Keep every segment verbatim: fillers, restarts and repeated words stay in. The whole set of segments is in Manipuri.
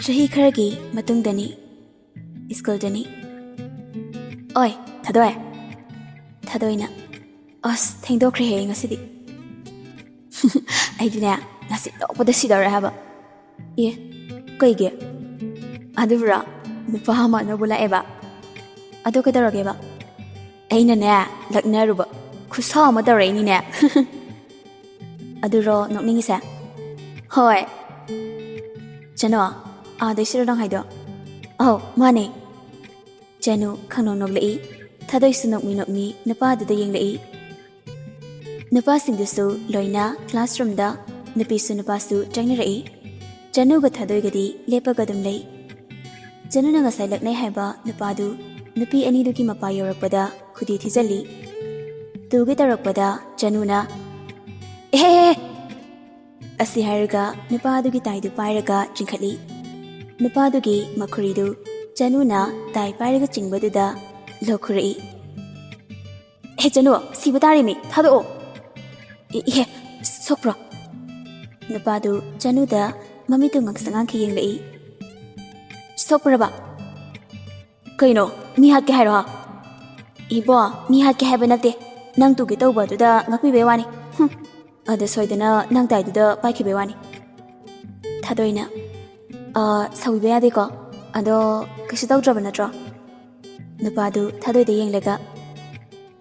ꯆꯍꯤ ꯈꯔꯒꯤ ꯃꯇꯨꯡꯗꯅꯤ꯫ ꯁ꯭ꯀꯨꯜꯗꯅꯤ꯫ "ꯑꯣꯏ, ꯊꯥꯗꯣꯏ!" ꯊꯥꯗꯣꯏꯅ, "ꯑꯁ, ꯊꯦꯡꯗꯣꯛꯈ꯭ꯔꯦꯍꯦ ꯉꯁꯤꯗꯤ꯫" "ꯑꯩꯗꯤꯅꯦ, ꯉꯁꯤ ꯅꯣꯛꯄꯗ ꯁꯤꯗꯧꯔꯦ ꯍꯥꯏꯕ꯫" "ꯑꯦ, ꯀꯩꯒꯤ?" "ꯑꯗꯨꯕꯨꯔꯣ, ꯅꯨꯄꯥ ꯑꯃ ꯑꯅꯧꯕ ꯂꯥꯛꯑꯦꯕ꯫" "ꯑꯗꯨ ꯀꯩꯗꯧꯔꯒꯦꯕ?" "ꯑꯩꯅꯅꯦ, ꯂꯛꯅꯔꯨꯕ, ꯈꯨꯠꯁꯥꯎ ꯑꯃ ꯇꯧꯔꯛꯏꯅꯤꯅꯦ꯫" "ꯑꯗꯨꯔꯣ ꯅꯣꯛꯅꯤꯡꯉꯤꯁꯦ?" "ꯍꯣꯏ꯫" "ꯆꯅꯣ, ꯑꯥꯗꯩꯁꯤꯔꯣ ꯅꯪ ꯍꯥꯏꯗꯣ?" "ꯑꯧ, ꯃꯥꯅꯦ꯫" ꯆꯅꯨ ꯈꯪꯅꯣꯛ ꯅꯣꯛꯂꯛꯏ꯫ ꯊꯥꯗꯣꯏꯁꯨ ꯅꯣꯛꯃꯤ ꯅꯣꯛꯃꯤ ꯅꯨꯄꯥꯗꯨꯗ ꯌꯦꯡꯂꯛꯏ꯫ ꯅꯨꯄꯥꯁꯤꯡꯗꯨꯁꯨ ꯂꯣꯏꯅ ꯀ꯭ꯂꯥꯁꯔꯨꯝꯗ ꯅꯨꯄꯤꯁꯨ ꯅꯨꯄꯥꯁꯨ ꯆꯪꯅꯔꯛꯏ꯫ ꯆꯅꯨꯒ ꯊꯥꯗꯣꯏꯒꯗꯤ ꯂꯦꯞꯄꯒ ꯑꯗꯨꯝ ꯂꯩ꯫ ꯆꯅꯨꯅ ꯉꯁꯥꯏ ꯂꯛꯅꯩ ꯍꯥꯏꯕ ꯅꯨꯄꯥꯗꯨ ꯅꯨꯄꯤ ꯑꯅꯤꯗꯨꯒꯤ ꯃꯄꯥ ꯌꯧꯔꯛꯄꯗ ꯈꯨꯗꯤ ꯊꯤꯖꯤꯜꯂꯤ꯫ ꯇꯨꯒꯦ ꯇꯧꯔꯛꯄꯗ ꯆꯅꯨꯅ, "ꯑꯦꯍꯦ!" ꯑꯁꯤ ꯍꯥꯏꯔꯒ ꯅꯨꯄꯥꯗꯨꯒꯤ ꯇꯥꯏꯗꯨ ꯄꯥꯏꯔꯒ ꯆꯤꯡꯈꯠꯂꯤ꯫ ꯅꯨꯄꯥꯗꯨꯒꯤ ꯃꯈꯨꯔꯤꯗꯨ ꯆꯅꯨꯅ ꯇꯥꯏ ꯄꯥꯏꯔꯒ ꯆꯤꯡꯕꯗꯨꯗ ꯂꯧꯈꯨꯔꯛꯏ꯫ "ꯍꯦ ꯆꯅꯨ, ꯁꯤꯕ ꯇꯥꯔꯦꯃꯤ, ꯊꯥꯗꯣꯛꯑꯣ!" "ꯏ-, ꯏꯍꯦ, ꯁꯣꯛꯄ꯭ꯔꯣ?" ꯅꯨꯄꯥꯗꯨ ꯆꯅꯨꯗ ꯃꯃꯤꯠꯇꯨ ꯉꯥꯡꯁꯪ ꯉꯥꯡꯈꯩ ꯌꯦꯡꯂꯛꯏ꯫ "ꯁꯣꯛꯄ꯭ꯔꯕ?" "ꯀꯩꯅꯣ, ꯃꯤ ꯍꯥꯠꯀꯦ ꯍꯥꯏꯔꯣ?" "ꯏꯕꯣ, ꯃꯤ ꯍꯥꯠꯀꯦ ꯍꯥꯏꯕ ꯅꯠꯇꯦ, ꯅꯪ ꯇꯨꯒꯦ ꯇꯧꯕ ꯑꯗꯨꯗ ꯉꯥꯛꯄꯤꯕꯩ ꯋꯥꯅꯤ꯫ ꯍꯨꯝ, ꯑꯗ ꯁꯣꯏꯗꯅ ꯅꯪ ꯇꯥꯏꯗꯨꯗ ꯄꯥꯏꯈꯤꯕꯩ ꯋꯥꯅꯤ꯫" ꯊꯥꯗꯣꯏꯅ, "ꯑ, ꯁꯥꯎꯕꯤꯕ ꯌꯥꯗꯦꯀꯣ꯫ ꯑꯗꯣ ꯀꯩꯁꯨ ꯇꯧꯗ꯭ꯔꯕ ꯅꯠꯇ꯭ꯔꯣ?" ꯅꯨꯄꯥꯗꯨ ꯊꯥꯗꯣꯏꯗ ꯌꯦꯡꯂꯒ,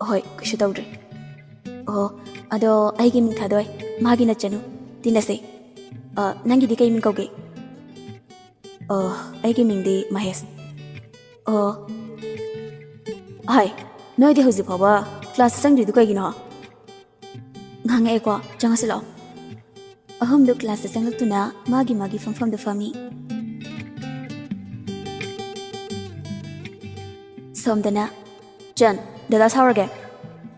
"ꯍꯣꯏ, ꯀꯩꯁꯨ ꯇꯧꯗ꯭ꯔꯦ꯫ ꯑꯣ, ꯑꯗꯣ ꯑꯩꯒꯤ ꯃꯤꯡ ꯊꯥꯗꯣꯏ, ꯃꯥꯒꯤꯅ ꯆꯅꯨ꯫ ꯇꯤꯟꯅꯁꯦ꯫ ꯑ, ꯅꯪꯒꯤꯗꯤ ꯀꯩ ꯃꯤꯡ ꯀꯧꯒꯦ?" "ꯑ, ꯑꯩꯒꯤ ꯃꯤꯡꯗꯤ ꯃꯍꯦꯁ꯫" "ꯑꯣ, ꯍꯥꯏ, ꯅꯣꯏꯗꯤ ꯍꯧꯖꯤꯛ ꯐꯥꯎꯕ ꯀ꯭ꯂꯥꯁꯇ ꯆꯪꯗ꯭ꯔꯤꯗꯨ ꯀꯩꯒꯤꯅꯣ?" ꯉꯥꯡꯉꯛꯑꯦꯀꯣ, "ꯆꯪꯉꯁꯤ ꯂꯥꯛꯑꯣ꯫" ꯑꯍꯨꯝꯗꯨ ꯀ꯭ꯂꯥꯁꯇ ꯆꯪꯂꯛꯇꯨꯅ ꯃꯥꯒꯤ ꯃꯥꯒꯤ ꯐꯝꯐꯝꯗ ꯐꯝꯃꯤ꯫ ꯁꯣꯝꯗꯅ, "ꯆꯟ, ꯗꯗꯥ ꯁꯥꯎꯔꯒꯦ꯫"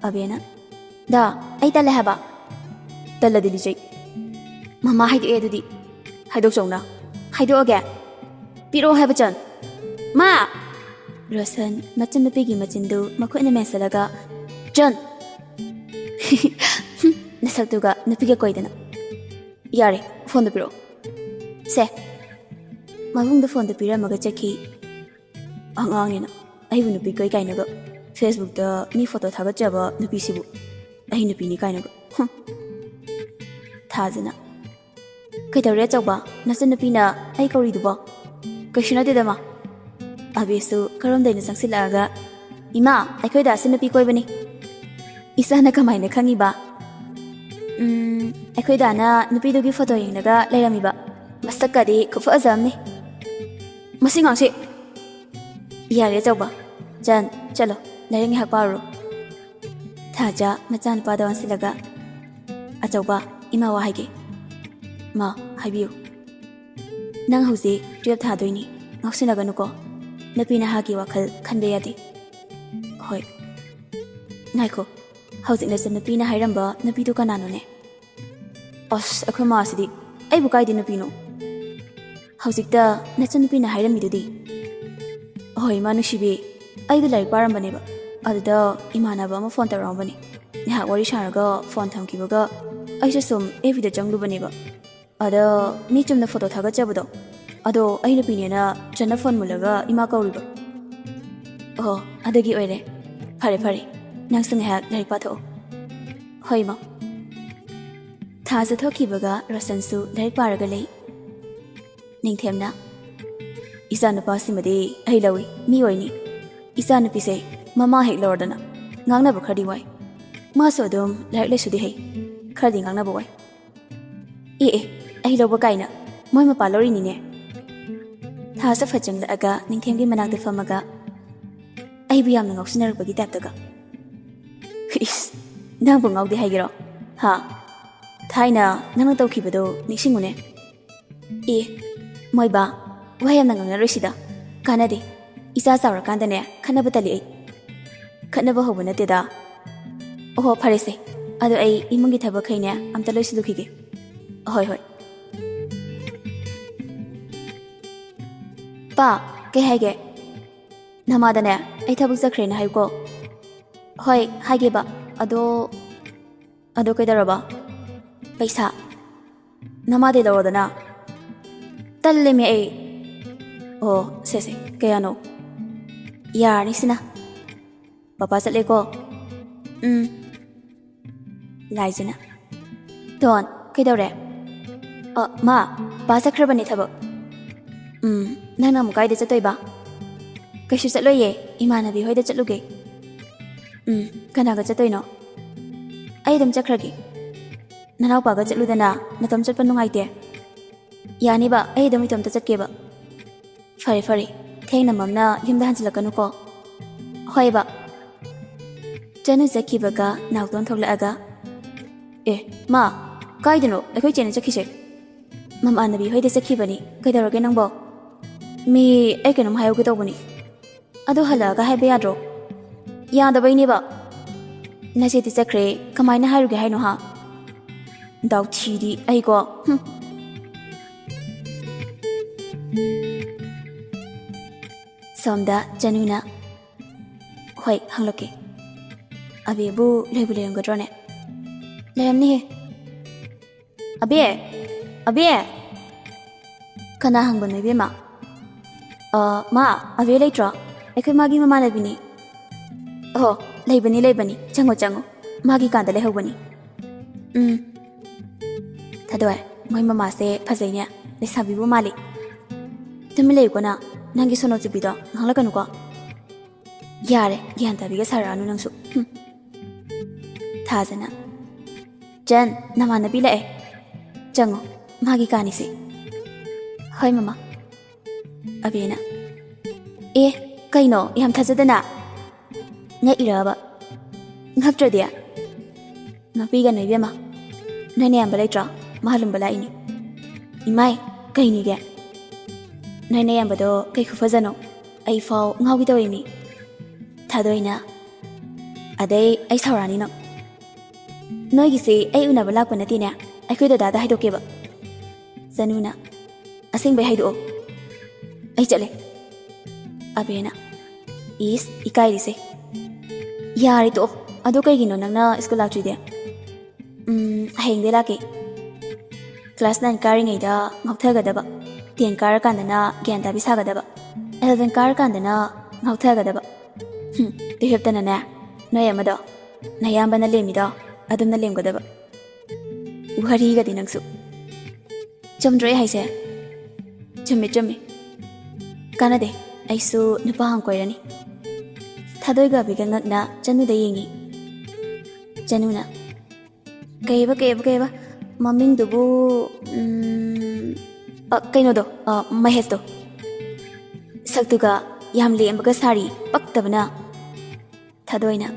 ꯑꯕꯦꯅ, "ꯗꯥ, ꯑꯩ ꯇꯜꯂꯦ ꯍꯥꯏꯕ꯫" "ꯇꯜꯂꯗꯤ ꯂꯤꯆꯩ꯫" "ꯃꯃꯥ ꯍꯥꯏꯗꯣꯛꯑꯦ ꯑꯗꯨꯗꯤ꯫" "ꯍꯥꯏꯗꯣꯛꯆꯧꯅ꯫" "ꯍꯥꯏꯗꯣꯛꯑꯒꯦ꯫" "ꯄꯤꯔꯛꯑꯣ ꯍꯥꯏꯕ, ꯆꯟ꯫" "ꯃꯥ!" ꯔꯣꯁꯟ ꯃꯆꯟꯅꯨꯄꯤꯒꯤ ꯃꯆꯤꯟꯗꯨ ꯃꯈꯨꯠꯅ ꯃꯦꯟꯁꯤꯜꯂꯒ, "ꯆꯟ!" "ꯅꯁꯛꯇꯨꯒ ꯅꯨꯄꯤꯒ ꯀꯣꯏꯗꯅ꯫" "ꯌꯥꯔꯦ, ꯐꯣꯟꯗꯣ ꯄꯤꯔꯛꯑꯣ꯫" "ꯁꯦ, ꯃꯕꯨꯡꯗ ꯐꯣꯟꯗꯣ ꯄꯤꯔꯝꯃꯒ ꯆꯠꯈꯤ꯫ ꯑꯉꯥꯡꯅꯤꯅ ꯑꯩꯕꯨ ꯅꯨꯄꯤ ꯀꯣꯏ ꯀꯥꯏꯅꯒ, Facebookꯇ ꯃꯤ ꯐꯣꯇꯣ ꯊꯥꯒꯠꯆꯕ ꯅꯨꯄꯤꯁꯤꯕꯨ ꯑꯩ ꯅꯨꯄꯤꯅꯤ ꯀꯥꯏꯅꯒ꯫ ꯍꯨꯝ꯫ ꯊꯥꯖꯅ, "ꯀꯩꯗꯧꯔꯦ ꯑꯆꯧꯕ? ꯅꯆꯟꯅꯨꯄꯤꯅ ꯑꯩ ꯀꯧꯔꯤꯗꯨꯕꯣ?" "ꯀꯩꯁꯨ ꯅꯠꯇꯦꯗ, ꯃꯥ꯫" ꯑꯕꯦꯁꯨ ꯀꯔꯣꯝꯗꯩꯅꯣ ꯆꯪꯁꯤꯜꯂꯛꯑꯒ, "ꯏꯃꯥ, ꯑꯩꯈꯣꯏ ꯗꯥꯁꯦ ꯅꯨꯄꯤ ꯀꯣꯏꯕꯅꯤ꯫" "ꯏꯆꯥꯅ ꯀꯃꯥꯏꯅ ꯈꯪꯉꯤꯕ?" "ꯎꯝ, ꯑꯩꯈꯣꯏ ꯗꯥꯅ ꯅꯨꯄꯤꯗꯨꯒꯤ ꯐꯣꯇꯣ ꯌꯦꯡꯂꯒ ꯂꯩꯔꯝꯃꯤꯕ꯫ ꯃꯁꯛꯀꯗꯤ ꯈꯨꯐꯖ ꯑꯃꯅꯤ꯫" "ꯃꯁꯤ ꯉꯥꯡꯁꯤ!" "ꯌꯥꯔꯦ ꯑꯆꯧꯕ, ꯆꯟ, ꯆꯠꯂꯣ, ꯂꯥꯏꯔꯤꯛ ꯉꯥꯏꯍꯥꯛ ꯄꯥꯔꯨꯔꯣ꯫" ꯊꯥꯖ ꯃꯆꯥꯅꯨꯄꯥꯗ ꯑꯣꯟꯁꯤꯜꯂꯒ, "ꯑꯆꯧꯕ, ꯏꯃꯥ ꯋꯥ ꯍꯥꯏꯒꯦ꯫" "ꯃꯥ, ꯍꯥꯏꯕꯤꯌꯨ꯫" "ꯅꯪ ꯍꯧꯖꯤꯛ twelve ꯊꯥꯗꯣꯏꯅꯤ, ꯉꯥꯎꯁꯤꯟꯅꯒꯅꯨꯀꯣ꯫ ꯅꯨꯄꯤ ꯅꯍꯥꯒꯤ ꯋꯥꯈꯜ ꯈꯟꯕ ꯌꯥꯗꯦ꯫" "ꯍꯣꯏ꯫ ꯉꯥꯏꯈꯣ, ꯍꯧꯖꯤꯛ ꯅꯆꯟꯅꯨꯄꯤꯅ ꯍꯥꯏꯔꯝꯕ ꯅꯨꯄꯤꯗꯨ ꯀꯅꯥꯅꯣꯅꯦ?" "ꯑꯁ, ꯑꯩꯈꯣꯏ ꯃꯥꯁꯤꯗꯤ, ꯑꯩꯕꯨ ꯀꯥꯏꯗꯩ ꯅꯨꯄꯤꯅꯣ?" "ꯍꯧꯖꯤꯛꯇ ꯅꯆꯟꯅꯨꯄꯤꯅ ꯍꯥꯏꯔꯝꯃꯤꯗꯨꯗꯤ꯫" "ꯍꯣꯏ, ꯏꯃꯥ ꯅꯨꯡꯁꯤꯕꯤ, ꯑꯩꯗꯣ ꯂꯥꯏꯔꯤꯛ ꯄꯥꯔꯝꯕꯅꯦꯕ꯫ ꯑꯗꯨꯗ ꯏꯃꯥꯟꯅꯕ ꯑꯃ ꯐꯣꯟ ꯇꯧꯔꯛꯑꯝꯕꯅꯤ꯫ ꯉꯥꯏꯍꯥꯛ ꯋꯥꯔꯤ ꯁꯥꯔꯒ ꯐꯣꯟ ꯊꯝꯈꯤꯕꯒ ꯑꯩꯁꯨ ꯁꯨꯝ FBꯗ ꯆꯪꯂꯨꯕꯅꯦꯕ꯫ ꯑꯗ ꯃꯤ ꯆꯨꯝꯅ ꯐꯣꯇꯣ ꯊꯥꯒꯠꯆꯕꯗꯣ, ꯑꯗꯣ ꯑꯩ ꯅꯨꯄꯤꯅꯦꯅ ꯆꯟꯅ ꯐꯣꯟ ꯃꯨꯜꯂꯒ ꯏꯃꯥ ꯀꯧꯔꯤꯕ꯫" "ꯑꯣ, ꯑꯗꯨꯒꯤ ꯑꯣꯏꯔꯦ꯫ ꯐꯔꯦ, ꯐꯔꯦ꯫ ꯅꯪꯁꯨ ꯉꯥꯏꯍꯥꯛ ꯂꯥꯏꯔꯤꯛ ꯄꯥꯊꯣꯛꯑꯣ꯫" "ꯍꯣꯏ, ꯏꯃꯥ꯫" ꯊꯥ ꯆꯠꯊꯣꯛꯈꯤꯕꯒ ꯔꯣꯁꯟꯁꯨ ꯂꯥꯏꯔꯤꯛ ꯄꯥꯔꯒ ꯂꯩ꯫ ꯅꯤꯡꯊꯦꯝꯅ, "ꯏꯆꯥꯅꯨꯄꯥꯁꯤꯃꯗꯤ ꯑꯩ ꯂꯧꯏ, ꯃꯤ ꯑꯣꯏꯅꯤ꯫ ꯏꯆꯥꯅꯨꯄꯤꯁꯦ ꯃꯃꯥ ꯍꯦꯛ ꯂꯧꯔꯗꯅ ꯉꯥꯡꯅꯕ ꯈꯔꯗꯤ ꯋꯥꯏ꯫ ꯃꯥꯁꯨ ꯑꯗꯨꯝ ꯂꯥꯏꯔꯤꯛ ꯂꯥꯏꯁꯨꯗꯤ ꯍꯩ, ꯈꯔꯗꯤ ꯉꯥꯡꯅꯕ ꯋꯥꯏ꯫" "ꯑꯦ ꯑꯦ, ꯑꯩ ꯂꯧꯕ ꯀꯥꯏꯅ, ꯃꯣꯏ ꯃꯄꯥ ꯂꯧꯔꯤꯅꯤꯅꯦ꯫" ꯊꯥꯁꯨ ꯐꯠ ꯆꯪꯂꯛꯑꯒ ꯅꯤꯡꯊꯦꯝꯒꯤ ꯃꯅꯥꯛꯇ ꯐꯝꯃꯒ, "ꯑꯩꯕꯨ ꯌꯥꯝꯅ ꯉꯥꯎꯁꯤꯟꯅꯔꯛꯄꯒꯤ ꯇꯥꯏꯞꯇꯒ꯫" "ꯏꯁ, ꯅꯪꯕꯨ ꯉꯥꯎꯗꯦ ꯍꯥꯏꯒꯦꯔꯣ? ꯍꯥ? ꯊꯥꯏꯅ ꯅꯪꯅ ꯇꯧꯈꯤꯕꯗꯣ ꯅꯤꯡꯁꯤꯡꯉꯨꯅꯦ꯫" "ꯑꯦ, ꯃꯣꯏꯕꯥ, ꯋꯥ ꯌꯥꯝꯅ ꯉꯥꯡꯅꯔꯣꯏꯁꯤꯗ꯫ ꯀꯥꯟꯅꯗꯦ꯫ ꯏꯆꯥ ꯆꯥꯎꯔꯀꯥꯟꯗꯅꯦ, ꯈꯠꯅꯕ ꯇꯜꯂꯤ ꯑꯩ꯫" "ꯈꯠꯅꯕ ꯍꯧꯕ ꯅꯠꯇꯦꯗ꯫" "ꯑꯣꯍꯣ, ꯐꯔꯦꯁꯦ꯫ ꯑꯗꯣ ꯑꯩ ꯏꯃꯨꯡꯒꯤ ꯊꯕꯛꯈꯩꯅꯦ ꯑꯝꯇ ꯂꯣꯏꯁꯤꯜꯂꯨꯈꯤꯒꯦ꯫" "ꯍꯣꯏ, ꯍꯣꯏ꯫" "ꯄꯥ, ꯀꯩ ꯍꯥꯏꯒꯦ?" "ꯅꯃꯥꯗꯅꯦ ꯑꯩ ꯊꯕꯛ ꯆꯠꯈ꯭ꯔꯦꯅ ꯍꯥꯏꯌꯨꯀꯣ꯫" "ꯍꯣꯏ, ꯍꯥꯏꯒꯦꯕ꯫ ꯑꯗꯣ꯫" "ꯑꯗꯣ ꯀꯩꯗꯧꯔꯕ?" "ꯄꯩꯁꯥ ꯅꯃꯥꯗꯩ ꯂꯧꯔꯣꯗꯅ꯫" "ꯇꯜꯂꯦꯃꯦ ꯑꯩ꯫ ꯑꯣ, ꯁꯦ ꯁꯦ, ꯀꯌꯥꯅꯣ? ꯌꯥꯔꯅꯤ ꯁꯤꯅ꯫ ꯄꯄꯥ ꯆꯠꯂꯦꯀꯣ꯫ ꯎꯝ꯫ ꯂꯥꯏꯖꯅ꯫ ꯗꯣꯟ, ꯀꯩꯗꯧꯔꯦ? ꯑ, ꯃꯥ, ꯄꯥ ꯆꯠꯈ꯭ꯔꯕꯅꯦ ꯊꯕꯛ꯫ ꯎꯝ, ꯅꯪꯅ ꯑꯃꯨꯛ ꯀꯥꯏꯗ ꯆꯠꯇꯣꯏꯕ? ꯀꯩꯁꯨ ꯆꯠꯂꯣꯏꯌꯦ, ꯏꯃꯥꯟꯅꯕꯤ ꯍꯣꯏꯗ ꯆꯠꯂꯨꯒꯦ꯫ ꯎꯝ, ꯀꯅꯥꯒ ꯆꯠꯇꯣꯏꯅꯣ? ꯑꯩ ꯑꯗꯨꯝ ꯆꯠꯈ꯭ꯔꯒꯦ꯫ ꯅꯅꯥꯎꯄꯥꯒ ꯆꯠꯂꯨꯗꯅ, ꯅꯇꯣꯝ ꯆꯠꯄ ꯅꯨꯡꯉꯥꯏꯇꯦ꯫ ꯌꯥꯅꯤꯕ, ꯑꯩ ꯑꯗꯨꯝ ꯏꯇꯣꯝꯇ ꯆꯠꯀꯦꯕ꯫ ꯐꯔꯦ, ꯐꯔꯦ, ꯊꯦꯡꯅ ꯃꯝꯅ ꯌꯨꯝꯗ ꯍꯟꯖꯤꯜꯂꯛꯀꯅꯨꯀꯣ꯫ ꯍꯣꯏꯕ꯫ ꯆꯅꯨ ꯆꯠꯈꯤꯕꯒ ꯅꯥꯎꯇꯣꯟ ꯊꯣꯛꯂꯛꯑꯒ, "ꯑꯦ, ꯃꯥ, ꯀꯥꯏꯗꯅꯣ ꯑꯩꯈꯣꯏ ꯆꯦꯅ ꯆꯠꯈꯤꯁꯦ?" "ꯃꯃꯥꯟꯅꯕꯤ ꯍꯣꯏꯗ ꯆꯠꯈꯤꯕꯅꯤ꯫ ꯀꯩꯗꯧꯔꯒꯦ ꯅꯪꯕꯣ?" "ꯃꯤ, ꯑꯩ ꯀꯩꯅꯣꯝ ꯍꯥꯏꯍꯧꯒꯦ ꯇꯧꯕꯅꯤ꯫ ꯑꯗꯨ ꯍꯜꯂꯛꯑꯒ ꯍꯥꯏꯕ ꯌꯥꯗ꯭ꯔꯣ?" "ꯌꯥꯗꯕꯩꯅꯦꯕ꯫ ꯅꯆꯦꯗꯤ ꯆꯠꯈ꯭ꯔꯦ, ꯀꯃꯥꯏꯅ ꯍꯥꯏꯔꯨꯒꯦ ꯍꯥꯏꯅꯣ, ꯍꯥ?" ꯗꯥꯎꯊꯤꯗꯤ ꯑꯩꯀꯣ꯫ ꯍꯨꯝ꯫ ꯁꯣꯝꯗ ꯆꯅꯨꯅ, "ꯍꯣꯏ, ꯍꯪꯂꯛꯀꯦ꯫ ꯑꯕꯦꯕꯨ ꯂꯩꯕꯨ ꯂꯩꯔꯝꯒꯗ꯭ꯔꯣꯅꯦ?" "ꯂꯩꯔꯝꯅꯤꯍꯦ꯫ ꯑꯕꯦ! ꯑꯕꯦ!" "ꯀꯅꯥ ꯍꯪꯕꯅꯣ, ꯏꯕꯦꯝꯃ?" "ꯑ, ꯃꯥ, ꯑꯕꯦ ꯂꯩꯇ꯭ꯔꯣ? ꯑꯩꯈꯣꯏ ꯃꯥꯒꯤ ꯃꯃꯥꯟꯅꯕꯤꯅꯤ꯫" "ꯑꯣ, ꯂꯩꯕꯅꯤ, ꯂꯩꯕꯅꯤ꯫ ꯆꯪꯉꯣ, ꯆꯪꯉꯣ꯫ ꯃꯥꯒꯤ ꯀꯥꯗ ꯂꯩꯍꯧꯕꯅꯤ꯫" "ꯎꯝ꯫ ꯊꯥꯗꯣꯏ, ꯃꯣꯏ ꯃꯃꯥꯁꯦ ꯐꯖꯩꯅꯦ꯫ ꯂꯩꯁꯥꯕꯤꯕꯨ ꯃꯥꯜꯂꯤ꯫ ꯇꯨꯃꯤꯟ ꯂꯩꯌꯨꯀꯣ ꯅꯪ꯫ ꯅꯪꯒꯤ ꯁꯣꯅꯣ ꯆꯨꯕꯤꯗꯣ ꯉꯥꯡꯂꯛꯀꯅꯨꯀꯣ꯫" "ꯌꯥꯔꯦ, ꯒ꯭ꯌꯥꯟ ꯇꯥꯕꯤꯒ ꯁꯥꯔꯛꯑꯅꯨ ꯅꯪꯁꯨ꯫" ꯍꯨꯝ꯫ ꯊꯥꯖꯅ, "ꯆꯟ, ꯅꯃꯥꯟꯅꯕꯤ ꯂꯥꯛꯑꯦ꯫ ꯆꯪꯉꯣ, ꯃꯥꯒꯤ ꯀꯥꯅꯤꯁꯦ꯫" "ꯍꯣꯏ, ꯃꯃꯥ꯫" ꯑꯕꯦꯅ, "ꯑꯦ, ꯀꯩꯅꯣ, ꯌꯥꯝ ꯊꯥꯖꯗꯅ?" "ꯉꯛꯏꯔꯕ?" "ꯉꯛꯇ꯭ꯔꯗꯤ?" "ꯉꯛꯄꯤꯒꯅꯨ, ꯏꯕꯦꯝꯃ꯫ ꯅꯣꯏ ꯅꯌꯥꯝꯕ ꯂꯩꯇ꯭ꯔꯣ? ꯃꯥ ꯂꯨꯝꯕ ꯂꯥꯛꯏꯅꯤ꯫" "ꯏꯃꯥꯏ, ꯀꯩꯅꯤꯒꯦ?" "ꯅꯣꯏ ꯅꯌꯥꯝꯕꯗꯣ ꯀꯩ ꯈꯨꯐꯖꯅꯣ? ꯑꯩ ꯐꯥꯎ ꯉꯥꯎꯒꯦ ꯇꯧꯋꯦꯃꯤ꯫" ꯊꯥꯗꯣꯏꯅ, "ꯑꯗꯩ ꯑꯩ ꯁꯥꯎꯔꯛꯑꯅꯤ ꯅꯪ꯫" "ꯅꯣꯏꯒꯤꯁꯦ ꯑꯩ ꯎꯅꯕ ꯂꯥꯛꯄ ꯅꯠꯇꯦꯅꯦ, ꯑꯩꯈꯣꯏ ꯗꯗꯥꯗ ꯍꯥꯏꯗꯣꯛꯀꯦꯕ꯫" ꯆꯅꯨꯅ, "ꯑꯁꯦꯡꯕꯩ ꯍꯥꯏꯗꯣꯛꯑꯣ, ꯑꯩ ꯆꯠꯂꯦ꯫" ꯑꯕꯦꯅ, "ꯏꯁ, ꯏꯀꯥꯏꯔꯤꯁꯦ꯫ ꯌꯥꯔꯦ ꯇꯣꯛꯑꯣ, ꯑꯗꯣ ꯀꯩꯒꯤꯅꯣ ꯅꯪꯅ ꯁ꯭ꯀꯨꯜ ꯂꯥꯛꯇ꯭ꯔꯤꯗꯤ?" "ꯎꯝ, ꯍꯌꯦꯡꯗꯩ ꯂꯥꯛꯀꯦ꯫ ꯀ꯭ꯂꯥꯁ ꯅꯥꯏꯟ ꯀꯥꯔꯤꯉꯩꯗ ꯉꯥꯎꯊꯒꯗꯕ꯫" ꯇꯦꯟ ꯀꯥꯔꯀꯥꯟꯗꯅ ꯒ꯭ꯌꯥꯟ ꯇꯥꯕꯤ ꯁꯥꯒꯗꯕ, ꯑꯦꯂꯚꯦꯟ ꯀꯥꯔꯀꯥꯟꯗꯅ ꯉꯥꯎꯊꯒꯗꯕ꯫ ꯍꯨꯝ, ꯇꯨꯌꯦꯜꯞꯇꯅꯅꯦ, ꯅꯣꯏ ꯑꯃꯗꯣ, ꯅꯌꯥꯝꯕꯅ ꯂꯦꯝꯃꯤꯗꯣ, ꯑꯗꯨꯝꯅ ꯂꯦꯝꯒꯗꯕ꯫ ꯋꯥꯔꯤꯒꯗꯤ ꯅꯪꯁꯨ꯫ ꯆꯨꯝꯗ꯭ꯔꯣ ꯑꯩ ꯍꯥꯏꯁꯦ? ꯆꯨꯝꯃꯤ, ꯆꯨꯝꯃꯤ꯫ ꯀꯥꯟꯅꯗꯦ, ꯑꯩꯁꯨ ꯅꯨꯄꯥ ꯑꯃ ꯀꯣꯏꯔꯅꯤ꯫ ꯊꯥꯗꯣꯏꯒ ꯑꯕꯤꯒ ꯉꯛꯅ ꯆꯅꯨꯗ ꯌꯦꯡꯉꯤ꯫ ꯆꯅꯨꯅ, "ꯀꯩꯕ, ꯀꯩꯕ, ꯀꯩꯕ? ꯃꯃꯤꯡꯗꯨꯕꯨ, ꯎꯝ, ꯑ, ꯀꯩꯅꯣꯗꯣ, ꯑ, ꯃꯍꯦꯁꯇꯣ꯫ ꯁꯛꯇꯨꯒ ꯌꯥꯝ ꯂꯦꯝꯕꯒ ꯁꯥꯔꯤ, ꯄꯛꯇꯕꯅ꯫" ꯊꯥꯗꯣꯏꯅ,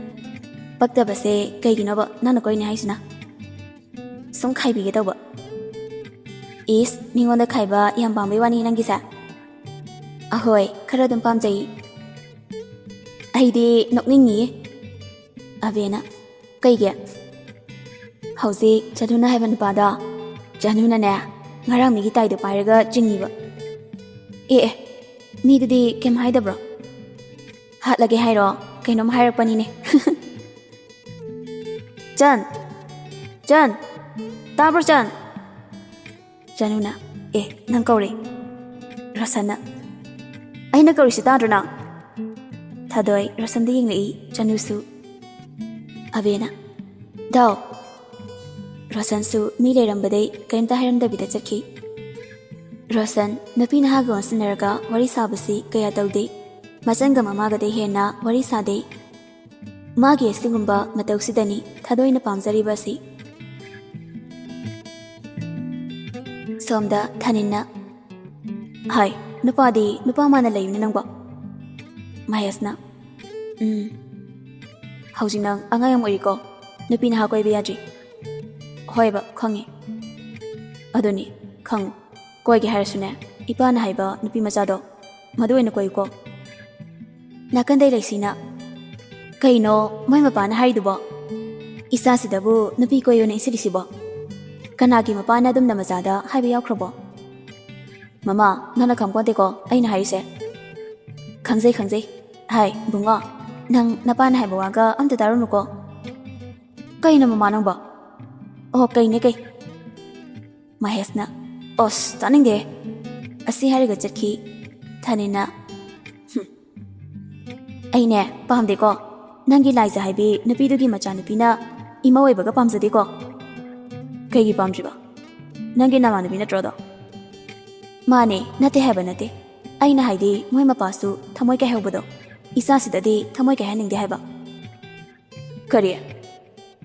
"ꯄꯛꯇꯕꯁꯦ ꯀꯩꯒꯤꯅꯣꯕ ꯅꯪꯅ ꯀꯣꯏꯅꯤ ꯍꯥꯏꯁꯤꯅ?" "ꯁꯨꯝ ꯈꯥꯏꯕꯤꯒꯦ ꯇꯧꯕ꯫" "ꯏꯁ, ꯃꯤꯉꯣꯟꯗ ꯈꯥꯏꯕ ꯌꯥꯝ ꯄꯥꯝꯕꯩ ꯋꯥꯅꯤ ꯅꯪꯒꯤꯁꯦ?" "ꯑꯍꯣꯏ, ꯈꯔ ꯑꯗꯨꯝ ꯄꯥꯝꯖꯩ꯫" "ꯑꯩꯗꯤ ꯅꯣꯛꯅꯤꯡꯉꯤꯌꯦ꯫" ꯑꯕꯦꯅ, "ꯀꯩꯒꯤ?" "ꯍꯧꯖꯤꯛ ꯆꯅꯨꯅ ꯍꯥꯏꯕ ꯅꯨꯄꯥꯗꯣ, ꯆꯅꯨꯅꯅꯦ, ꯉꯔꯥꯡ ꯃꯤꯒꯤ ꯇꯥꯏꯗꯣ ꯄꯥꯏꯔꯒ ꯆꯤꯡꯉꯤꯕ꯫" "ꯑꯦ, ꯑꯦ, ꯃꯤꯗꯨꯗꯤ ꯀꯩꯝ ꯍꯥꯏꯗꯕ꯭ꯔꯣ?" "ꯍꯥꯠꯂꯒꯦ ꯍꯥꯏꯔꯣ? ꯀꯩꯅꯣꯝ ꯍꯥꯏꯔꯛꯄꯅꯤꯅꯦ꯫" "ꯆꯟ! ꯆꯟ! ꯇꯥꯕ꯭ꯔꯣ, ꯆꯟ?" ꯆꯅꯨꯅ, "ꯑꯦ, ꯅꯪ ꯀꯧꯔꯦ꯫" ꯔꯣꯁꯟꯅ, "ꯑꯩꯅ ꯀꯧꯔꯤꯁꯤ ꯇꯥꯗ꯭ꯔꯣ ꯅꯪ?" ꯊꯥꯗꯣꯏ ꯔꯣꯁꯟꯗ ꯌꯦꯡꯂꯛꯏ, ꯆꯅꯨꯁꯨ꯫ ꯑꯕꯦꯅ, "ꯗꯥꯎ!" ꯔꯣꯁꯟꯁꯨ ꯃꯤ ꯂꯩꯔꯝꯕꯗꯩ ꯀꯔꯤꯝꯇ ꯍꯥꯏꯔꯝꯗꯕꯤꯗ ꯆꯠꯈꯤ꯫ ꯔꯣꯁꯟ ꯅꯨꯄꯤ ꯅꯍꯥꯒ ꯑꯣꯟꯁꯤꯟꯅꯔꯒ ꯋꯥꯔꯤ ꯁꯥꯕꯁꯤ ꯀꯌꯥ ꯇꯧꯗꯦ꯫ ꯃꯆꯟꯒ ꯃꯃꯥꯒꯗꯩ ꯍꯦꯟꯅ ꯋꯥꯔꯤ ꯁꯥꯗꯦ꯫ ꯃꯥꯒꯤ ꯑꯁꯤꯒꯨꯝꯕ ꯃꯇꯧꯁꯤꯗꯅꯤ ꯊꯥꯗꯣꯏꯅ ꯄꯥꯝꯖꯔꯤꯕ ꯑꯁꯤ꯫ ꯁꯣꯝꯗ ꯊꯥꯅꯤꯟꯅ, "ꯍꯥꯏ, ꯅꯨꯄꯥꯗꯤ ꯅꯨꯄꯥ ꯃꯥꯟꯅ ꯂꯩꯌꯨꯅꯦ ꯅꯪꯕꯣ꯫" ꯃꯍꯦꯁꯅ, "ꯎꯝ, ꯍꯧꯖꯤꯛ ꯅꯪ ꯑꯉꯥꯡ ꯌꯥꯝ ꯑꯣꯏꯔꯤꯀꯣ, ꯅꯨꯄꯤ ꯅꯍꯥ ꯀꯣꯏꯕ ꯌꯥꯗ꯭ꯔꯤ꯫" "ꯍꯣꯏꯕ, ꯈꯪꯉꯤ꯫" "ꯑꯗꯨꯅꯤ, ꯈꯪꯉꯨ, ꯀꯣꯏꯒꯦ ꯍꯥꯏꯔꯁꯨꯅꯦ, ꯏꯄꯥꯅ ꯍꯥꯏꯕ ꯅꯨꯄꯤ ꯃꯆꯥꯗꯣ, ꯃꯗꯨ ꯑꯣꯏꯅ ꯀꯣꯏꯌꯨꯀꯣ꯫" ꯅꯥꯀꯟꯗꯩ ꯂꯩꯁꯤꯅ, "ꯀꯩꯅꯣ ꯃꯣꯏ ꯃꯄꯥꯅ ꯍꯥꯏꯔꯤꯗꯨꯕꯣ? ꯏꯆꯥꯁꯤꯗꯕꯨ ꯅꯨꯄꯤ ꯀꯣꯏꯌꯣꯅ ꯏꯟꯁꯤꯜꯂꯤꯁꯤꯕꯣ? ꯀꯅꯥꯒꯤ ꯃꯄꯥꯅ ꯑꯗꯨꯝꯅ ꯃꯆꯥꯗ ꯍꯥꯏꯕ ꯌꯥꯎꯈ꯭ꯔꯕꯣ?" "ꯃꯃꯥ, ꯅꯪꯅ ꯈꯪꯄꯣꯟꯇꯦꯀꯣ ꯑꯩꯅ ꯍꯥꯏꯔꯤꯁꯦ꯫" "ꯈꯪꯖꯩ, ꯈꯪꯖꯩ꯫ ꯍꯥꯏ, ꯏꯕꯨꯡꯉꯣ, ꯅꯪ ꯅꯄꯥꯅ ꯍꯥꯏꯕ ꯋꯥꯒ ꯑꯝꯇ ꯇꯥꯔꯨꯅꯨꯀꯣ꯫" "ꯀꯩꯅꯣ ꯃꯃꯥ ꯅꯪꯕꯣ?" "ꯑꯣ, ꯀꯩꯅꯦ ꯀꯩ꯫" ꯃꯍꯦꯁꯅ, "ꯑꯣꯁ, ꯇꯥꯅꯤꯡꯗꯦ꯫" ꯑꯁꯤ ꯍꯥꯏꯔꯒ ꯆꯠꯈꯤ ꯊꯥꯅꯤꯅ꯫ "ꯍꯨꯝ, ꯑꯩꯅꯦ ꯄꯥꯝꯗꯦꯀꯣ꯫ ꯅꯪꯒꯤ ꯂꯥꯏꯖ ꯍꯥꯏꯕꯤ ꯅꯨꯄꯤꯗꯨꯒꯤ ꯃꯆꯥꯅꯨꯄꯤꯅ ꯏꯃꯧ ꯑꯣꯏꯕꯒ ꯄꯥꯝꯖꯗꯦꯀꯣ꯫" "ꯀꯩꯒꯤ ꯄꯥꯝꯗ꯭ꯔꯤꯕ? ꯅꯪꯒꯤ ꯅꯃꯥꯟꯅꯕꯤ ꯅꯠꯇ꯭ꯔꯣꯗꯣ?" "ꯃꯥꯅꯦ, ꯅꯠꯇꯦ ꯍꯥꯏꯕ ꯅꯠꯇꯦ꯫ ꯑꯩꯅ ꯍꯥꯏꯗꯤ ꯃꯣꯏ ꯃꯄꯥꯁꯨ ꯊꯃꯣꯏ ꯀꯥꯏꯍꯧꯕꯗꯣ꯫ ꯏꯆꯥꯁꯤꯗꯗꯤ ꯊꯃꯣꯏ ꯀꯥꯏꯍꯟꯅꯤꯡꯗꯦ ꯍꯥꯏꯕ꯫" "ꯀꯔꯤ?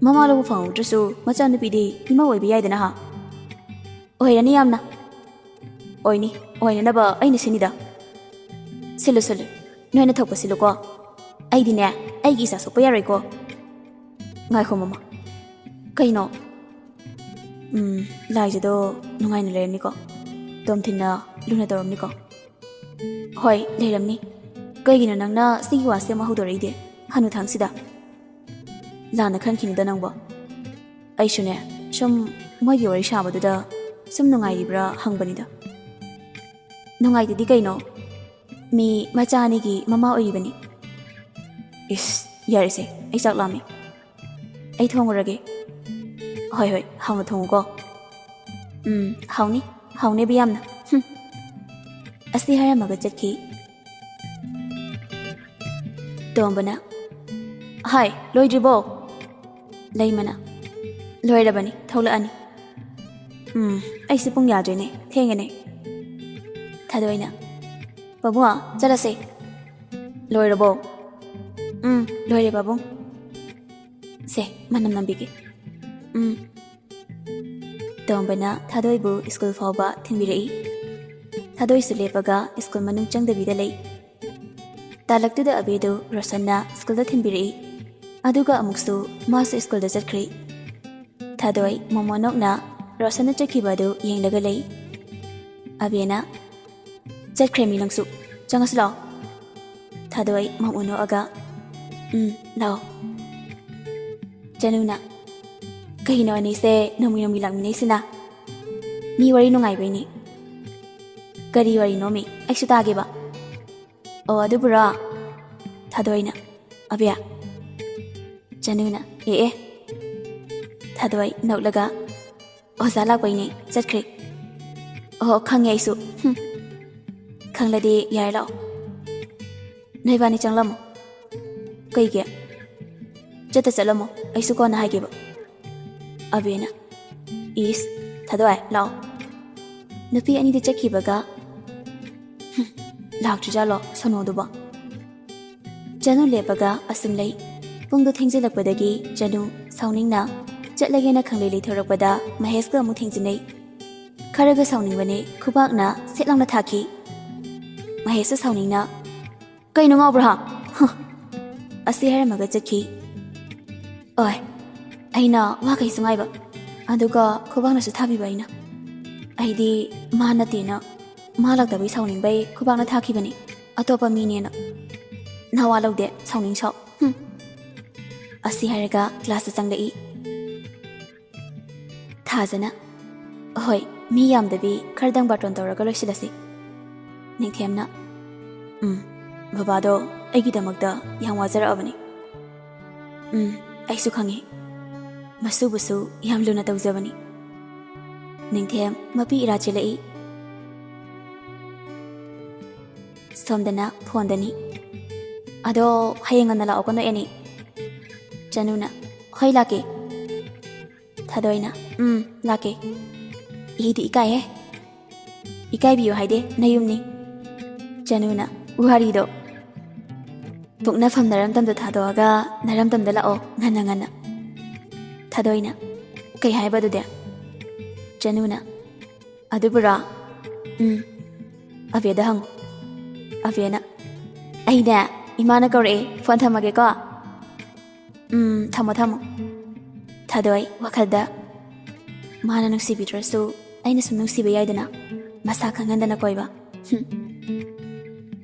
ꯃꯃꯥ ꯂꯧꯕ ꯐꯪꯍꯧꯗ꯭ꯔꯁꯨ ꯃꯆꯥꯅꯨꯄꯤꯗꯤ ꯏꯃꯧ ꯑꯣꯏꯕ ꯌꯥꯏꯗꯅ ꯍꯥ?" "ꯑꯣꯏꯔꯅꯤ ꯌꯥꯝꯅ꯫ ꯑꯣꯏꯅꯤ, ꯑꯣꯏꯅꯅꯕ ꯑꯩꯅ ꯁꯤꯅꯤꯗ꯫" "ꯁꯤꯜꯂꯨ, ꯁꯤꯜꯂꯨ꯫ ꯅꯣꯏꯅ ꯊꯣꯛꯄ ꯁꯤꯜꯂꯨꯀꯣ꯫ ꯑꯩꯗꯤꯅꯦ, ꯑꯩꯒꯤ ꯏꯆꯥ ꯁꯣꯛꯄ ꯌꯥꯔꯣꯏꯀꯣ꯫" "ꯉꯥꯏꯈꯣ ꯃꯃꯥ꯫ ꯀꯩꯅꯣ?" "ꯎꯝ, ꯂꯥꯏꯖꯗꯣ ꯅꯨꯡꯉꯥꯏꯅ ꯂꯩꯔꯝꯅꯤꯀꯣ? ꯇꯣꯝꯊꯤꯟꯅ ꯂꯨꯅ ꯇꯧꯔꯝꯅꯤꯀꯣ?" "ꯍꯣꯏ, ꯂꯩꯔꯝꯅꯤ꯫ ꯀꯩꯒꯤꯅꯣ ꯅꯪꯅ ꯁꯤꯒꯤ ꯋꯥꯁꯦ ꯑꯃ ꯍꯧꯗꯣꯔꯛꯏꯗꯤ ꯍꯅꯨꯊꯪꯁꯤꯗ?" "ꯂꯥꯟꯅ ꯈꯟꯈꯤꯅꯨꯗ ꯅꯪꯕꯣ꯫ ꯑꯩꯁꯨꯅꯦ, ꯁꯨꯝ ꯃꯣꯏꯒꯤ ꯋꯥꯔꯤ ꯁꯥꯕꯗꯨꯗ ꯁꯨꯝ ꯅꯨꯡꯉꯥꯏꯔꯤꯕ꯭ꯔꯥ ꯍꯪꯕꯅꯤꯗ꯫" "ꯅꯨꯡꯉꯥꯏꯇꯗꯤ ꯀꯩꯅꯣ? ꯃꯤ ꯃꯆꯥ ꯑꯅꯤꯒꯤ ꯃꯃꯥ ꯑꯣꯏꯔꯤꯕꯅꯤ꯫" "ꯏꯁ, ꯌꯥꯔꯦꯁꯦ, ꯑꯩ ꯆꯥꯛ ꯂꯥꯝꯃꯦ꯫ ꯑꯩ ꯊꯣꯡꯉꯨꯔꯒꯦ꯫" "ꯍꯣꯏ, ꯍꯣꯏ, ꯍꯥꯎꯅ ꯊꯣꯡꯉꯨꯀꯣ꯫" "ꯎꯝ, ꯍꯥꯎꯅꯤ, ꯍꯥꯎꯅꯦꯕ ꯌꯥꯝꯅ꯫ ꯍꯨꯝ꯫" ꯑꯁꯤ ꯍꯥꯏꯔꯝꯃꯒ ꯆꯠꯈꯤ꯫ ꯇꯣꯝꯕꯅ, "ꯍꯥꯏ, ꯂꯣꯏꯗ꯭ꯔꯤꯕꯣ?" ꯂꯩꯃꯅ, "ꯂꯣꯏꯔꯕꯅꯤ, ꯊꯣꯛꯂꯛꯑꯅꯤ꯫" "ꯎꯝ, ꯑꯩꯁꯦ ꯄꯨꯡ ꯌꯥꯗ꯭ꯔꯦꯅꯦ, ꯊꯦꯡꯉꯦꯅꯦ꯫" ꯊꯥꯗꯣꯏꯅ, "ꯄꯥꯕꯨꯡ, ꯆꯠꯂꯁꯦ꯫" "ꯂꯣꯏꯔꯕꯣ?" "ꯎꯝ, ꯂꯣꯏꯔꯦ ꯄꯥꯕꯨꯡ꯫" "ꯁꯦ, ꯃꯅꯝ ꯅꯝꯕꯤꯒꯦ꯫" "ꯎꯝ꯫" ꯇꯣꯝꯕꯅ ꯊꯥꯗꯣꯏꯕꯨ ꯁ꯭ꯀꯨꯜ ꯐꯥꯎꯕ ꯊꯤꯟꯕꯤꯔꯛꯏ꯫ ꯊꯥꯗꯣꯏꯁꯨ ꯂꯦꯞꯄꯒ ꯁ꯭ꯀꯨꯜ ꯃꯅꯨꯡ ꯆꯪꯗꯕꯤꯗ ꯂꯩ꯫ ꯇꯥꯂꯛꯇꯨꯗ ꯑꯕꯦꯗꯨ ꯔꯣꯁꯟꯅ ꯁ꯭ꯀꯨꯜꯗ ꯊꯤꯟꯕꯤꯔꯛꯏ꯫ ꯑꯗꯨꯒ ꯑꯃꯨꯛꯁꯨ ꯃꯥꯁꯨ ꯁ꯭ꯀꯨꯜꯗ ꯆꯠꯈ꯭ꯔꯤ꯫ ꯊꯥꯗꯣꯏ ꯃꯣꯃꯣꯅꯣꯛꯅ ꯔꯣꯁꯟꯅ ꯆꯠꯈꯤꯕ ꯑꯗꯨ ꯌꯦꯡꯂꯒ ꯂꯩ꯫ ꯑꯕꯦꯅ, "ꯆꯠꯈ꯭ꯔꯦ ꯃꯤ ꯅꯪꯁꯨ꯫ ꯆꯪꯉꯁꯤ ꯂꯥꯛꯑꯣ꯫" ꯊꯥꯗꯣꯏ ꯃꯣꯃꯣꯅꯣꯛꯑꯒ, "ꯎꯝ, ꯂꯥꯛꯑꯣ꯫" ꯆꯅꯨꯅ, "ꯀꯩꯅꯣ ꯑꯅꯤꯁꯦ ꯅꯣꯡꯃꯤ ꯅꯣꯡꯃꯤ ꯂꯥꯛꯃꯤꯟꯅꯩꯁꯤꯅ? ꯃꯤ ꯋꯥꯔꯤ ꯅꯨꯡꯉꯥꯏꯕꯩꯅꯤ꯫" "ꯀꯔꯤ ꯋꯥꯔꯤꯅꯣꯃꯤ? ꯑꯩꯁꯨ ꯇꯥꯒꯦꯕ꯫" "ꯑꯣ, ꯑꯗꯨꯕꯨꯔꯣ?" ꯊꯥꯗꯣꯏꯅ, "ꯑꯕꯦ꯫" ꯆꯅꯨꯅ, "ꯑꯦ ꯑꯦ꯫" ꯊꯥꯗꯣꯏ ꯅꯣꯛꯂꯒ, "ꯑꯣꯖꯥ ꯂꯥꯛꯄꯩꯅꯦ, ꯆꯠꯈ꯭ꯔꯦ꯫" "ꯑꯣ, ꯈꯪꯉꯦ ꯑꯩꯁꯨ꯫ ꯍꯨꯝ, ꯈꯪꯂꯗꯤ ꯌꯥꯔꯦ, ꯂꯥꯛꯑꯣ꯫ ꯅꯣꯏꯕꯥꯅꯤ ꯆꯪꯂꯝꯃꯣ꯫ ꯀꯩꯒꯤ? ꯆꯠꯇ ꯆꯠꯂꯝꯃꯣ, ꯑꯩꯁꯨ ꯀꯣꯟꯅ ꯍꯥꯏꯒꯦꯕ꯫ ꯑꯕꯦꯅ, ꯏꯁ, ꯊꯥꯗꯣꯏ, ꯂꯥꯛꯑꯣ꯫ ꯅꯨꯄꯤ ꯑꯅꯤꯗꯤ ꯆꯠꯈꯤꯕꯒ, ꯍꯨꯝ, ꯂꯥꯛꯇ꯭ꯔꯤꯖꯥꯠꯂꯣ ꯁꯣꯅꯣꯗꯨꯕꯣ? ꯆꯅꯨ ꯂꯦꯞꯄꯒ ꯑꯁꯨꯝ ꯂꯩ꯫ ꯄꯨꯡꯗꯣ ꯊꯦꯡꯖꯤꯜꯂꯛꯄꯗꯒꯤ ꯆꯅꯨ ꯁꯥꯎꯅꯤꯡꯅ ꯆꯠꯂꯒꯦꯅ ꯈꯪꯂꯩ ꯂꯩꯊꯣꯔꯛꯄꯗ ꯃꯍꯦꯁꯀ ꯑꯃꯨꯛ ꯊꯦꯡꯖꯤꯟꯅꯩ꯫ ꯈꯔꯒ ꯁꯥꯎꯅꯤꯡꯕꯅꯦ, ꯈꯨꯕꯥꯛꯅ ꯁꯦꯠ ꯂꯥꯎꯅ ꯊꯥꯈꯤ꯫ ꯃꯍꯦꯁꯁꯨ ꯁꯥꯎꯅꯤꯡꯅ, "ꯀꯩꯅꯣ ꯉꯥꯎꯕ꯭ꯔꯥ, ꯍꯥ? ꯍ!" ꯑꯁꯤ ꯍꯥꯏꯔꯝꯃꯒ ꯆꯠꯈꯤ꯫ ꯑꯣꯏ, ꯑꯩꯅ ꯋꯥ ꯀꯩꯁꯨ ꯉꯥꯏꯕ, ꯑꯗꯨꯒ ꯈꯨꯕꯥꯛꯅꯁꯨ ꯊꯥꯕꯤꯕ ꯑꯩꯅ꯫ ꯑꯩꯗꯤ ꯃꯥ ꯅꯠꯇꯦꯅ, ꯃꯥ ꯂꯥꯛꯇꯕꯩ ꯁꯥꯎꯅꯤꯡꯕꯩ ꯈꯨꯕꯥꯛꯅ ꯊꯥꯈꯤꯕꯅꯤ, ꯑꯇꯣꯞꯄ ꯃꯤꯅꯦꯅ꯫ ꯅꯋꯥ ꯂꯧꯗꯦ, ꯁꯥꯎꯅꯤꯡ ꯁꯥꯎ꯫ ꯍꯨꯝ꯫ ꯑꯁꯤ ꯍꯥꯏꯔꯒ ꯀ꯭ꯂꯥꯁꯇ ꯆꯪꯂꯛꯏ꯫ ꯊꯥꯖꯅ, "ꯍꯣꯏ, ꯃꯤ ꯌꯥꯝꯗꯕꯤ ꯈꯔꯗꯪ ꯕꯥꯔꯇꯣꯟ ꯇꯧꯔꯒ ꯂꯣꯏꯁꯤꯜꯂꯁꯤ꯫" ꯅꯤꯡꯊꯦꯝꯅ, "ꯎꯝ, ꯕꯕꯥꯗꯣ ꯑꯩꯒꯤꯗꯃꯛꯇ ꯌꯥꯝ ꯋꯥꯖꯔꯛꯑꯕꯅꯤ꯫ ꯎꯝ, ꯑꯩꯁꯨ ꯈꯪꯉꯤ꯫ ꯃꯁꯨꯕꯨꯁꯨ ꯌꯥꯝ ꯂꯨꯅ ꯇꯧꯖꯕꯅꯤ꯫" ꯅꯤꯡꯊꯦꯝ ꯃꯄꯤ ꯏꯔꯥ ꯆꯦꯜꯂꯛꯏ꯫ ꯁꯣꯝꯗꯅ ꯐꯣꯟꯗꯅꯤ꯫ "ꯑꯗꯣ ꯍꯌꯦꯡ ꯉꯟꯅ ꯂꯥꯛꯑꯣꯀꯣ ꯅꯣꯏ ꯑꯅꯤ꯫" ꯆꯅꯨꯅ, "ꯍꯣꯏ, ꯂꯥꯛꯀꯦ꯫" ꯊꯥꯗꯣꯏꯅ, "ꯎꯝ, ꯂꯥꯛꯀꯦ꯫" "ꯏꯗꯤ ꯏꯀꯥꯏꯍꯦ꯫" "ꯏꯀꯥꯏꯕꯤꯌꯨ ꯍꯥꯏꯗꯦ, ꯅꯌꯨꯝꯅꯤ꯫" ꯆꯅꯨꯅ, "ꯋꯥꯔꯤꯗꯣ꯫" "ꯄꯣꯛꯅꯐꯝ ꯅꯔꯝꯗꯝꯗꯣ ꯊꯥꯗꯣꯛꯑꯒ ꯅꯔꯝꯗꯝꯗ ꯂꯥꯛꯑꯣ ꯉꯟꯅ ꯉꯟꯅ꯫" ꯊꯥꯗꯣꯏꯅ, "ꯀꯩ ꯍꯥꯏꯕ ꯑꯗꯨꯗꯤ?" ꯆꯅꯨꯅ, "ꯑꯗꯨꯕꯨꯔꯣ? ꯎꯝ, ꯑꯕꯦꯗ ꯍꯪꯉꯨ꯫" ꯑꯕꯦꯅ, "ꯑꯩꯅꯦ, ꯏꯃꯥꯅ ꯀꯧꯔꯛꯑꯦ, ꯐꯣꯟ ꯊꯝꯃꯒꯦꯀꯣ꯫" "ꯎꯝ, ꯊꯝꯃꯣ, ꯊꯝꯃꯣ꯫" ꯊꯥꯗꯣꯏ ꯋꯥꯈꯜꯗ, "ꯃꯥꯅ ꯅꯨꯡꯁꯤꯕꯤꯗ꯭ꯔꯁꯨ ꯑꯩꯅ ꯁꯨꯝ ꯅꯨꯡꯁꯤꯕ ꯌꯥꯏꯗꯅ, ꯃꯁꯥ ꯈꯪꯍꯟꯗꯅ ꯀꯣꯏꯕ꯫" ꯍꯨꯝ꯫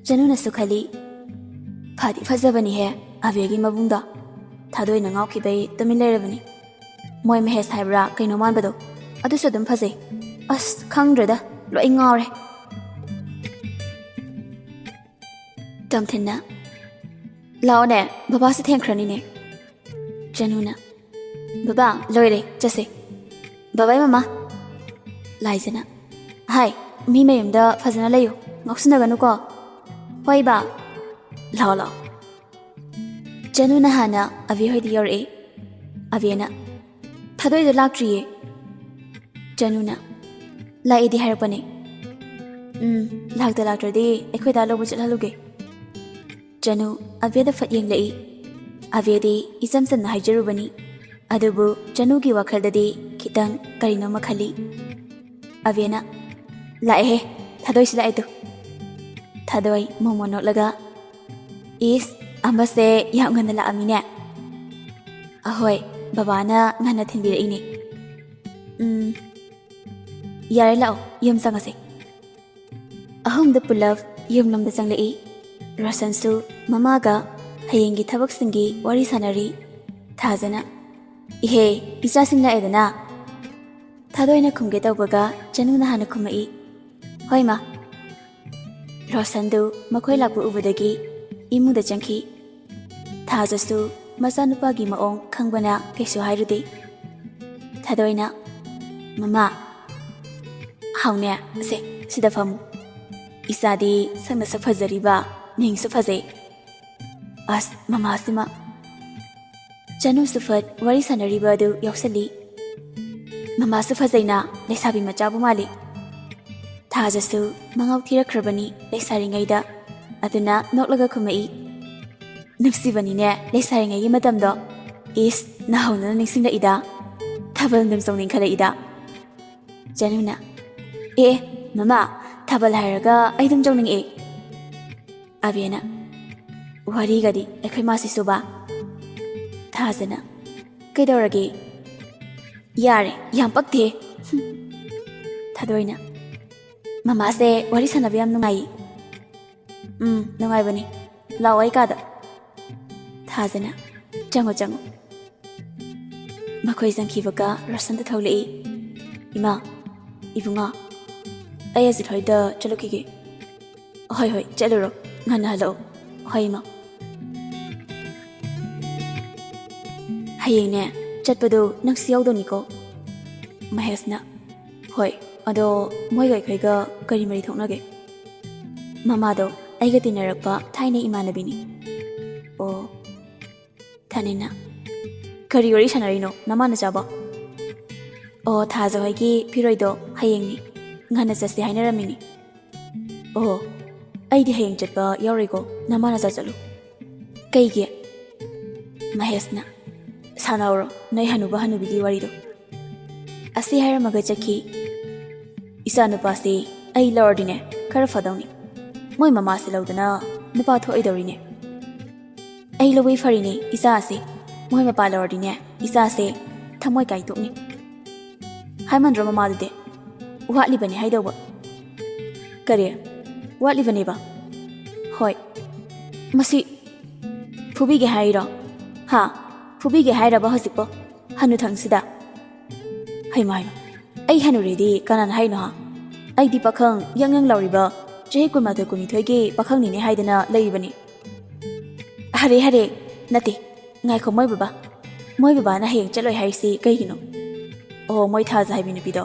ꯆꯅꯨꯅꯁꯨ ꯈꯜꯂꯤ, "ꯐꯗꯤ ꯐꯖꯕꯅꯤꯍꯦ ꯑꯕꯦꯒꯤ ꯃꯕꯨꯡꯗꯣ꯫" ꯊꯥꯗꯣꯏꯅ ꯉꯥꯎꯈꯤꯕꯩ ꯇꯨꯃꯤꯟ ꯂꯩꯔꯕꯅꯤ꯫ "ꯃꯣꯏ ꯃꯍꯦꯁ ꯍꯥꯏꯕ꯭ꯔꯥ ꯀꯩꯅꯣ ꯃꯥꯟꯕꯗꯣ, ꯑꯗꯨꯁꯨ ꯑꯗꯨꯝ ꯐꯖꯩ꯫ ꯑꯁ, ꯈꯪꯗ꯭ꯔꯦꯗ, ꯂꯣꯏ ꯉꯥꯎꯔꯦ꯫" ꯇꯣꯝꯊꯤꯟꯅ, "ꯂꯥꯛꯑꯣꯅꯦ, ꯕꯕꯥꯁꯨ ꯊꯦꯡꯈ꯭ꯔꯅꯤꯅꯦ꯫" ꯆꯅꯨꯅ, "ꯕꯕꯥ, ꯂꯣꯏꯔꯦ, ꯆꯠꯁꯦ꯫ ꯕꯕꯥꯏ ꯃꯃꯥ꯫" ꯂꯥꯏꯖꯅ, "ꯍꯥꯏ, ꯃꯤ ꯃꯌꯨꯝꯗ ꯐꯖꯅ ꯂꯩꯌꯨ, ꯉꯥꯎꯁꯤꯟꯅꯒꯅꯨꯀꯣ꯫ ꯍꯣꯏ ꯕꯥ꯫ ꯂꯥꯛꯑꯣ, ꯂꯥꯛꯑꯣ꯫ ꯆꯅꯨꯅ ꯍꯥꯟꯅ ꯑꯕꯦ ꯍꯣꯏꯗ ꯌꯧꯔꯛꯑꯦ꯫ ꯑꯕꯦꯅ, "ꯊꯥꯗꯣꯏꯗꯣ ꯂꯥꯛꯇ꯭ꯔꯤꯌꯦ?" ꯆꯅꯨꯅ, "ꯂꯥꯛꯑꯦꯗꯤ ꯍꯥꯏꯔꯛꯄꯅꯦ꯫" "ꯎꯝ, ꯂꯥꯛꯇ ꯂꯥꯛꯇ꯭ꯔꯗꯤ ꯑꯩꯈꯣꯏ ꯗꯥ ꯂꯧꯕ ꯆꯠꯍꯜꯂꯨꯒꯦ꯫" ꯆꯅꯨ ꯑꯕꯦꯗ ꯐꯠ ꯌꯦꯡꯂꯛꯏ꯫ ꯑꯕꯦꯗꯤ ꯏꯆꯝ ꯆꯝꯅ ꯍꯥꯏꯖꯔꯨꯕꯅꯤ, ꯑꯗꯨꯕꯨ ꯆꯅꯨꯒꯤ ꯋꯥꯈꯜꯗꯗꯤ ꯈꯤꯇꯪ ꯀꯔꯤꯅꯣꯃ ꯈꯜꯂꯤ꯫ ꯑꯕꯦꯅ, "ꯂꯥꯛꯑꯦꯍꯦ, ꯊꯥꯗꯣꯏꯁꯨ ꯂꯥꯛꯑꯦ ꯇꯨ꯫" ꯊꯥꯗꯣꯏ ꯃꯣꯃꯣ ꯅꯣꯛꯂꯒ, "ꯏꯁ, ꯑꯃꯁꯦ ꯌꯥꯝ ꯉꯟꯅ ꯂꯥꯛꯑꯝꯃꯤꯅꯦ꯫" "ꯑꯍꯣꯏ, ꯕꯕꯥꯅ ꯉꯟꯅ ꯊꯤꯟꯕꯤꯔꯛꯏꯅꯦ꯫" "ꯎꯝ, ꯌꯥꯔꯦ, ꯂꯥꯛꯑꯣ, ꯌꯨꯝ ꯆꯪꯉꯁꯦ꯫" ꯑꯍꯨꯝꯗ ꯄꯨꯂꯞ ꯌꯨꯝꯂꯣꯝꯗ ꯆꯪꯂꯛꯏ꯫ ꯔꯣꯁꯟꯁꯨ ꯃꯃꯥꯒ ꯍꯌꯦꯡꯒꯤ ꯊꯕꯛꯁꯤꯡꯒꯤ ꯋꯥꯔꯤ ꯁꯥꯟꯅꯔꯤ꯫ ꯊꯥꯖꯅ, "ꯏꯍꯦ, ꯏꯆꯥꯁꯤꯡ ꯂꯥꯛꯑꯦꯗꯅ?" ꯊꯥꯗꯣꯏꯅ ꯈꯨꯝꯒꯦ ꯇꯧꯕꯒ ꯆꯅꯨꯅ ꯍꯥꯟꯅ ꯈꯨꯝꯃꯛꯏ, "ꯍꯣꯏ, ꯃꯥ꯫" ꯔꯣꯁꯟꯗꯨ ꯃꯈꯣꯏ ꯂꯥꯛꯄ ꯎꯕꯗꯒꯤ ꯏꯃꯨꯡꯗ ꯆꯪꯈꯤ꯫ ꯊꯥꯖꯁꯨ ꯃꯆꯥꯅꯨꯄꯥꯒꯤ ꯃꯑꯣꯡ ꯈꯪꯕꯅ ꯀꯩꯁꯨ ꯍꯥꯏꯔꯨꯗꯦ꯫ ꯊꯥꯗꯣꯏꯅ, "ꯃꯃꯥ, ꯍꯥꯎꯅꯦ, ꯁꯦ, ꯁꯤꯗ ꯐꯝꯃꯨ꯫ ꯏꯆꯥꯗꯤ ꯁꯛꯅꯁꯨ ꯐꯖꯔꯤꯕ, ꯃꯤꯡꯁꯨ ꯐꯖꯩ꯫ ꯑꯁ, ꯃꯃꯥꯁꯤꯃ꯫" ꯆꯅꯨꯁꯨ ꯐꯠ ꯋꯥꯔꯤ ꯁꯥꯟꯅꯔꯤꯕ ꯑꯗꯨ ꯌꯥꯎꯁꯜꯂꯤ꯫ "ꯃꯃꯥꯁꯨ ꯐꯖꯩꯅ, ꯂꯩꯁꯥꯕꯤ ꯃꯆꯥꯕꯨ ꯃꯥꯜꯂꯤ꯫" ꯊꯥꯖꯁꯨ ꯃꯉꯥꯎ ꯊꯤꯔꯛꯈ꯭ꯔꯕꯅꯤ ꯂꯩꯁꯥꯔꯤꯉꯩꯗ꯫ ꯑꯗꯨꯅ ꯅꯣꯛꯂꯒ ꯈꯨꯝꯃꯛꯏ, "ꯅꯨꯡꯁꯤꯕꯅꯤꯅꯦ ꯂꯩꯁꯥꯔꯤꯉꯩꯒꯤ ꯃꯇꯝꯗꯣ꯫ ꯏꯁ, ꯅꯍꯧꯅꯅ ꯅꯤꯡꯁꯤꯡꯂꯛꯏꯗ꯫ ꯊꯥꯕꯜ ꯑꯗꯨꯝ ꯆꯣꯡꯅꯤꯡꯈꯠꯂꯛꯏꯗ꯫" ꯆꯅꯨꯅ, "ꯑꯦ, ꯑꯦ, ꯃꯃꯥ, ꯊꯥꯕꯜ ꯍꯥꯏꯔꯒ ꯑꯩ ꯑꯗꯨꯝ ꯆꯣꯡꯅꯤꯡꯉꯛꯑꯦ꯫" ꯑꯕꯦꯅ, "ꯋꯥꯔꯤꯒꯗꯤ ꯑꯩꯈꯣꯏ ꯃꯥꯁꯤꯁꯨꯕ꯫" ꯊꯥꯖꯅ, "ꯀꯩꯗꯧꯔꯒꯦ? ꯌꯥꯔꯦ, ꯌꯥꯝ ꯄꯛꯇꯦ꯫" ꯊꯥꯗꯣꯏꯅ, "ꯃꯃꯥꯁꯦ ꯋꯥꯔꯤ ꯁꯥꯟꯅꯕ ꯌꯥꯝ ꯅꯨꯡꯉꯥꯏꯌꯦ꯫" "ꯎꯝ, ꯅꯨꯡꯉꯥꯏꯕꯅꯤ꯫ ꯂꯥꯛꯑꯣ ꯑꯩ ꯀꯥꯗ꯫" ꯊꯥꯖꯅ, "ꯆꯪꯉꯣ, ꯆꯪꯉꯣ꯫" ꯃꯈꯣꯏ ꯆꯪꯈꯤꯕꯒ ꯔꯣꯁꯟꯗ ꯊꯣꯛꯂꯛꯏ꯫ "ꯏꯃꯥ, ꯏꯕꯨꯡꯉꯣ, ꯑꯩ ꯑꯖꯤꯠ ꯍꯣꯏꯗ ꯆꯠꯂꯨꯈꯤꯒꯦ꯫" "ꯍꯣꯏ, ꯍꯣꯏ, ꯆꯠꯂꯨꯔꯣ꯫ ꯉꯟꯅ ꯍꯜꯂꯛꯑꯣ꯫" "ꯍꯣꯏ, ꯏꯃꯥ꯫" "ꯍꯌꯦꯡꯅꯦ, ꯆꯠꯄꯗꯣ ꯅꯪꯁꯨ ꯌꯥꯎꯗꯧꯅꯤꯀꯣ?" ꯃꯍꯦꯁꯅ, "ꯍꯣꯏ, ꯑꯗꯣ ꯃꯣꯏꯒ ꯑꯩꯈꯣꯏꯒ ꯀꯔꯤ ꯃꯔꯤ ꯊꯣꯛꯅꯒꯦ?" ꯃꯃꯥꯗꯣ ꯑꯩꯒ ꯇꯤꯟꯅꯔꯛꯄ ꯊꯥꯏꯅ ꯏꯃꯥꯟꯅꯕꯤꯅꯤ꯫ ꯑꯣ, ꯊꯥꯅꯤꯅ꯫ ꯀꯔꯤ ꯋꯥꯔꯤ ꯁꯥꯟꯅꯔꯤꯅꯣ ꯅꯃꯥ ꯅꯆꯥꯕꯣ? ꯑꯣ, ꯊꯥꯖ ꯍꯣꯏꯒꯤ ꯐꯤꯔꯣꯏꯗꯣ ꯍꯌꯦꯡꯅꯤ꯫ ꯉꯟꯅ ꯆꯠꯁꯦ ꯍꯥꯏꯅꯔꯝꯃꯤꯅꯤ꯫ ꯑꯣ, ꯑꯩꯗꯤ ꯍꯌꯦꯡ ꯆꯠꯄ ꯌꯥꯎꯔꯣꯏꯀꯣ꯫ ꯅꯃꯥ ꯅꯆꯥ ꯆꯠꯂꯨ꯫ ꯀꯩꯒꯤ? ꯃꯍꯦꯁꯅ꯫ ꯁꯥꯟꯅꯧꯔꯣ ꯅꯣꯏ ꯍꯅꯨꯕ ꯍꯅꯨꯕꯤꯒꯤ ꯋꯥꯔꯤꯗꯣ꯫ ꯑꯁꯤ ꯍꯥꯏꯔꯝꯃꯒ ꯆꯠꯈꯤ꯫ ꯏꯆꯥ ꯅꯨꯄꯥꯁꯤ ꯑꯩ ꯂꯧꯔꯗꯤꯅꯦ ꯈꯔ ꯐꯗꯧꯅꯤ꯫ ꯃꯣꯏ ꯃꯃꯥꯁꯦ ꯂꯧꯗꯅ ꯅꯨꯄꯥ ꯊꯣꯛꯑꯣꯏꯗꯧꯔꯤꯅꯦ꯫ ꯑꯩ ꯂꯧꯕꯩ ꯐꯔꯤꯅꯦ ꯏꯆꯥꯁꯦ꯫ ꯃꯣꯏ ꯃꯄꯥ ꯂꯧꯔꯗꯤꯅꯦ ꯏꯆꯥꯁꯦ ꯊꯃꯣꯏ ꯀꯥꯏꯊꯣꯛꯅꯤ꯫ ꯍꯥꯏꯃꯟꯗ꯭ꯔꯣ ꯃꯃꯥꯗꯨꯗꯤ? ꯋꯥꯠꯂꯤꯕꯅꯦ ꯍꯥꯏꯗꯧꯕ꯫ ꯀꯔꯤ? ꯋꯥꯠꯂꯤꯕꯅꯦꯕ? ꯍꯣꯏ꯫ ꯃꯁꯤ ꯐꯨꯕꯤꯒꯦ ꯍꯥꯏꯔꯤꯔꯣ? ꯍꯥ? ꯐꯨꯕꯤꯒꯦ ꯍꯥꯏꯔꯕ ꯍꯧꯖꯤꯛꯄꯣ? ꯍꯅꯨꯊꯪꯁꯤꯗ? ꯍꯩꯃꯥ ꯍꯩꯃꯥ, ꯑꯩ ꯍꯅꯨꯔꯦꯗꯤ ꯀꯅꯥꯅ ꯍꯥꯏꯅꯣ ꯍꯥ? ꯑꯩꯗꯤ ꯄꯥꯈꯪ ꯌꯪ ꯌꯪ ꯂꯥꯎꯔꯤꯕ ꯆꯍꯤ ꯀꯨꯟꯃꯥꯊꯣꯏ ꯀꯨꯟꯅꯤꯊꯣꯏꯒꯤ ꯄꯥꯈꯪꯅꯤꯅꯦ ꯍꯥꯏꯗꯅ ꯂꯩꯔꯤꯕꯅꯤ꯫ ꯍꯔꯦ ꯍꯔꯦ, ꯅꯠꯇꯦ, ꯉꯥꯏꯈꯣ ꯃꯣꯏ ꯕꯕꯥ, ꯃꯣꯏ ꯕꯕꯥꯅ ꯍꯌꯦꯡ ꯆꯠꯂꯣꯏ ꯍꯥꯏꯔꯤꯁꯤ ꯀꯩꯒꯤꯅꯣ? ꯑꯣ, ꯃꯣꯏ ꯊꯥꯖ ꯍꯥꯏꯕꯤ ꯅꯨꯄꯤꯗꯣ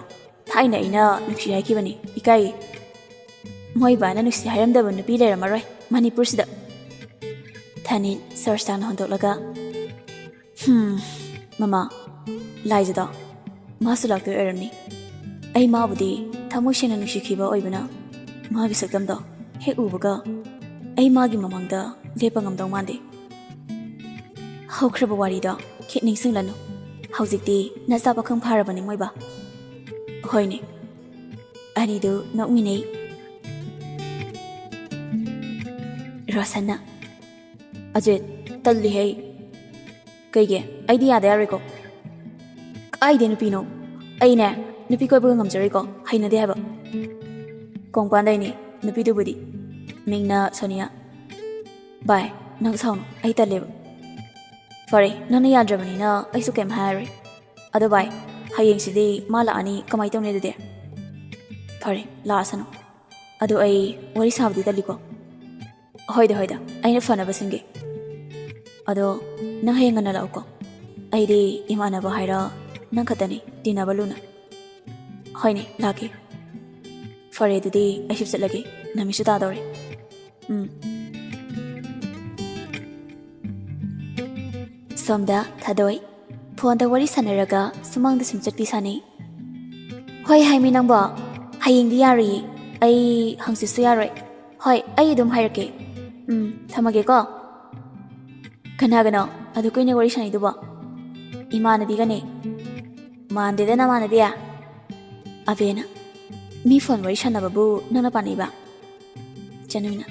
ꯊꯥꯏꯅ ꯑꯩꯅ ꯅꯨꯡꯁꯤ ꯍꯥꯏꯈꯤꯕꯅꯤ, ꯏꯀꯥꯏ꯫ ꯃꯣꯏ ꯕꯕꯥꯅ ꯅꯨꯡꯁꯤ ꯍꯥꯏꯔꯝꯗꯕ ꯅꯨꯄꯤ ꯂꯩꯔꯝꯃꯔꯣꯏ ꯃꯅꯤꯄꯨꯔꯁꯤꯗ꯫ ꯊꯥꯅꯤꯜ ꯁꯣꯔ ꯁꯥꯡꯅ ꯍꯣꯟꯗꯣꯛꯂꯒ, "ꯍꯝ, ꯃꯃꯥ, ꯂꯥꯏꯖꯗꯣ ꯃꯥꯁꯨ ꯂꯥꯛꯇꯣꯏ ꯑꯣꯏꯔꯝꯅꯤ꯫ ꯑꯩ ꯃꯥꯕꯨꯗꯤ ꯊꯃꯣꯏ ꯁꯦꯡꯅ ꯅꯨꯡꯁꯤꯈꯤꯕ ꯑꯣꯏꯕꯅ ꯃꯥꯒꯤ ꯁꯛꯇꯝꯗꯣ ꯍꯦꯛ ꯎꯕꯒ ꯑꯩ ꯃꯥꯒꯤ ꯃꯃꯥꯡꯗ ꯂꯦꯞꯄ ꯉꯝꯗꯧ ꯃꯥꯟꯗꯦ꯫" ꯍꯧꯈ꯭ꯔꯕ ꯋꯥꯔꯤꯗꯣ ꯈꯤꯠ ꯅꯤꯡꯁꯤꯡꯂꯅꯨ꯫ ꯍꯧꯖꯤꯛꯇꯤ ꯅꯆꯥ ꯄꯥꯈꯪ ꯐꯥꯔꯕꯅꯤ ꯃꯣꯏꯕ꯫ ꯍꯣꯏꯅꯦ꯫ ꯑꯅꯤꯗꯨ ꯅꯣꯛꯃꯤꯟꯅꯩ꯫ ꯔꯣꯁꯟꯅ, "ꯑꯖꯤꯠ, ꯇꯜꯂꯤꯍꯦ꯫" "ꯀꯩꯒꯤ? ꯑꯩꯗꯤ ꯌꯥꯗ ꯌꯥꯔꯣꯏꯀꯣ꯫" "ꯀꯥꯏꯗꯦ ꯅꯨꯄꯤꯅꯣ? ꯑꯩꯅꯦ ꯅꯨꯄꯤ ꯀꯣꯏꯕꯒ ꯉꯝꯖꯔꯣꯏꯀꯣ, ꯍꯩꯅꯗꯦ ꯍꯥꯏꯕ꯫" "ꯀꯣꯡꯄꯥꯟꯗꯩꯅꯦ ꯅꯨꯄꯤꯗꯨꯕꯨꯗꯤ꯫" ꯃꯤꯡꯅ ꯁꯣꯅꯤꯌꯥ꯫ "ꯚꯥꯏ, ꯅꯪ ꯁꯥꯎꯅꯨ, ꯑꯩ ꯇꯜꯂꯦꯕ꯫" "ꯐꯔꯦ, ꯅꯪꯅ ꯌꯥꯗ꯭ꯔꯕꯅꯤꯅ ꯑꯩꯁꯨ ꯀꯩꯝ ꯍꯥꯏꯔꯔꯣꯏ꯫ ꯑꯗꯣ ꯚꯥꯏ, ꯍꯌꯦꯡꯁꯤꯗꯤ ꯃꯥ ꯂꯥꯛꯑꯅꯤ, ꯀꯃꯥꯏ ꯇꯧꯅꯤ ꯑꯗꯨꯗꯤ?" "ꯐꯔꯦ, ꯂꯥꯛꯑꯁꯅꯨ꯫ ꯑꯗꯣ ꯑꯩ ꯋꯥꯔꯤ ꯁꯥꯕꯗꯤ ꯇꯜꯂꯤꯀꯣ꯫" "ꯍꯣꯏꯗ, ꯍꯣꯏꯗ, ꯑꯩꯅ ꯐꯅꯕ ꯁꯤꯟꯒꯦ꯫ ꯑꯗꯣ ꯅꯪ ꯍꯌꯦꯡ ꯉꯟꯅ ꯂꯥꯛꯎꯀꯣ꯫ ꯑꯩꯗꯤ ꯏꯃꯥꯟꯅꯕ ꯍꯥꯏꯔ ꯅꯪ ꯈꯛꯇꯅꯤ ꯇꯤꯟꯅꯕ ꯂꯨꯅ꯫" "ꯍꯣꯏꯅꯦ, ꯂꯥꯛꯀꯦ꯫" ꯐꯔꯦ, ꯑꯗꯨꯗꯤ ꯑꯩꯁꯨ ꯆꯠꯂꯒꯦ, ꯅꯨꯃꯤꯠꯁꯨ ꯇꯥꯗꯧꯔꯦ꯫ ꯎꯝ꯫ ꯁꯣꯝꯗ ꯊꯥꯗꯣꯏ ꯐꯣꯟꯗ ꯋꯥꯔꯤ ꯁꯥꯟꯅꯔꯒ ꯁꯨꯃꯥꯡꯗ ꯁꯨꯝ ꯆꯠꯄꯤ ꯁꯥꯟꯅꯩ꯫ "ꯍꯣꯏ ꯍꯥꯏꯃꯤ ꯅꯪꯕꯣ, ꯍꯌꯦꯡꯗꯤ ꯌꯥꯔꯣꯏꯌꯦ, ꯑꯩ ꯍꯪꯆꯤꯠꯁꯨ ꯌꯥꯔꯣꯏ꯫ ꯍꯣꯏ, ꯑꯩ ꯑꯗꯨꯝ ꯍꯥꯏꯔꯛꯀꯦ꯫ ꯎꯝ, ꯊꯝꯃꯒꯦꯀꯣ꯫" "ꯀꯅꯥꯒꯅꯣ ꯑꯗꯨ ꯀꯨꯏꯅ ꯋꯥꯔꯤ ꯁꯥꯟꯅꯩꯗꯨꯕꯣ?" "ꯏꯃꯥꯟꯅꯕꯤꯒꯅꯦ꯫" "ꯃꯥꯟꯗꯦꯗ ꯅꯃꯥꯟꯅꯕꯤ꯫" ꯑꯕꯦꯅ, "ꯃꯤ ꯐꯣꯟ ꯋꯥꯔꯤ ꯁꯥꯟꯅꯕꯕꯨ ꯅꯪꯅ ꯄꯥꯅꯩꯕ?" ꯆꯅꯨꯅ,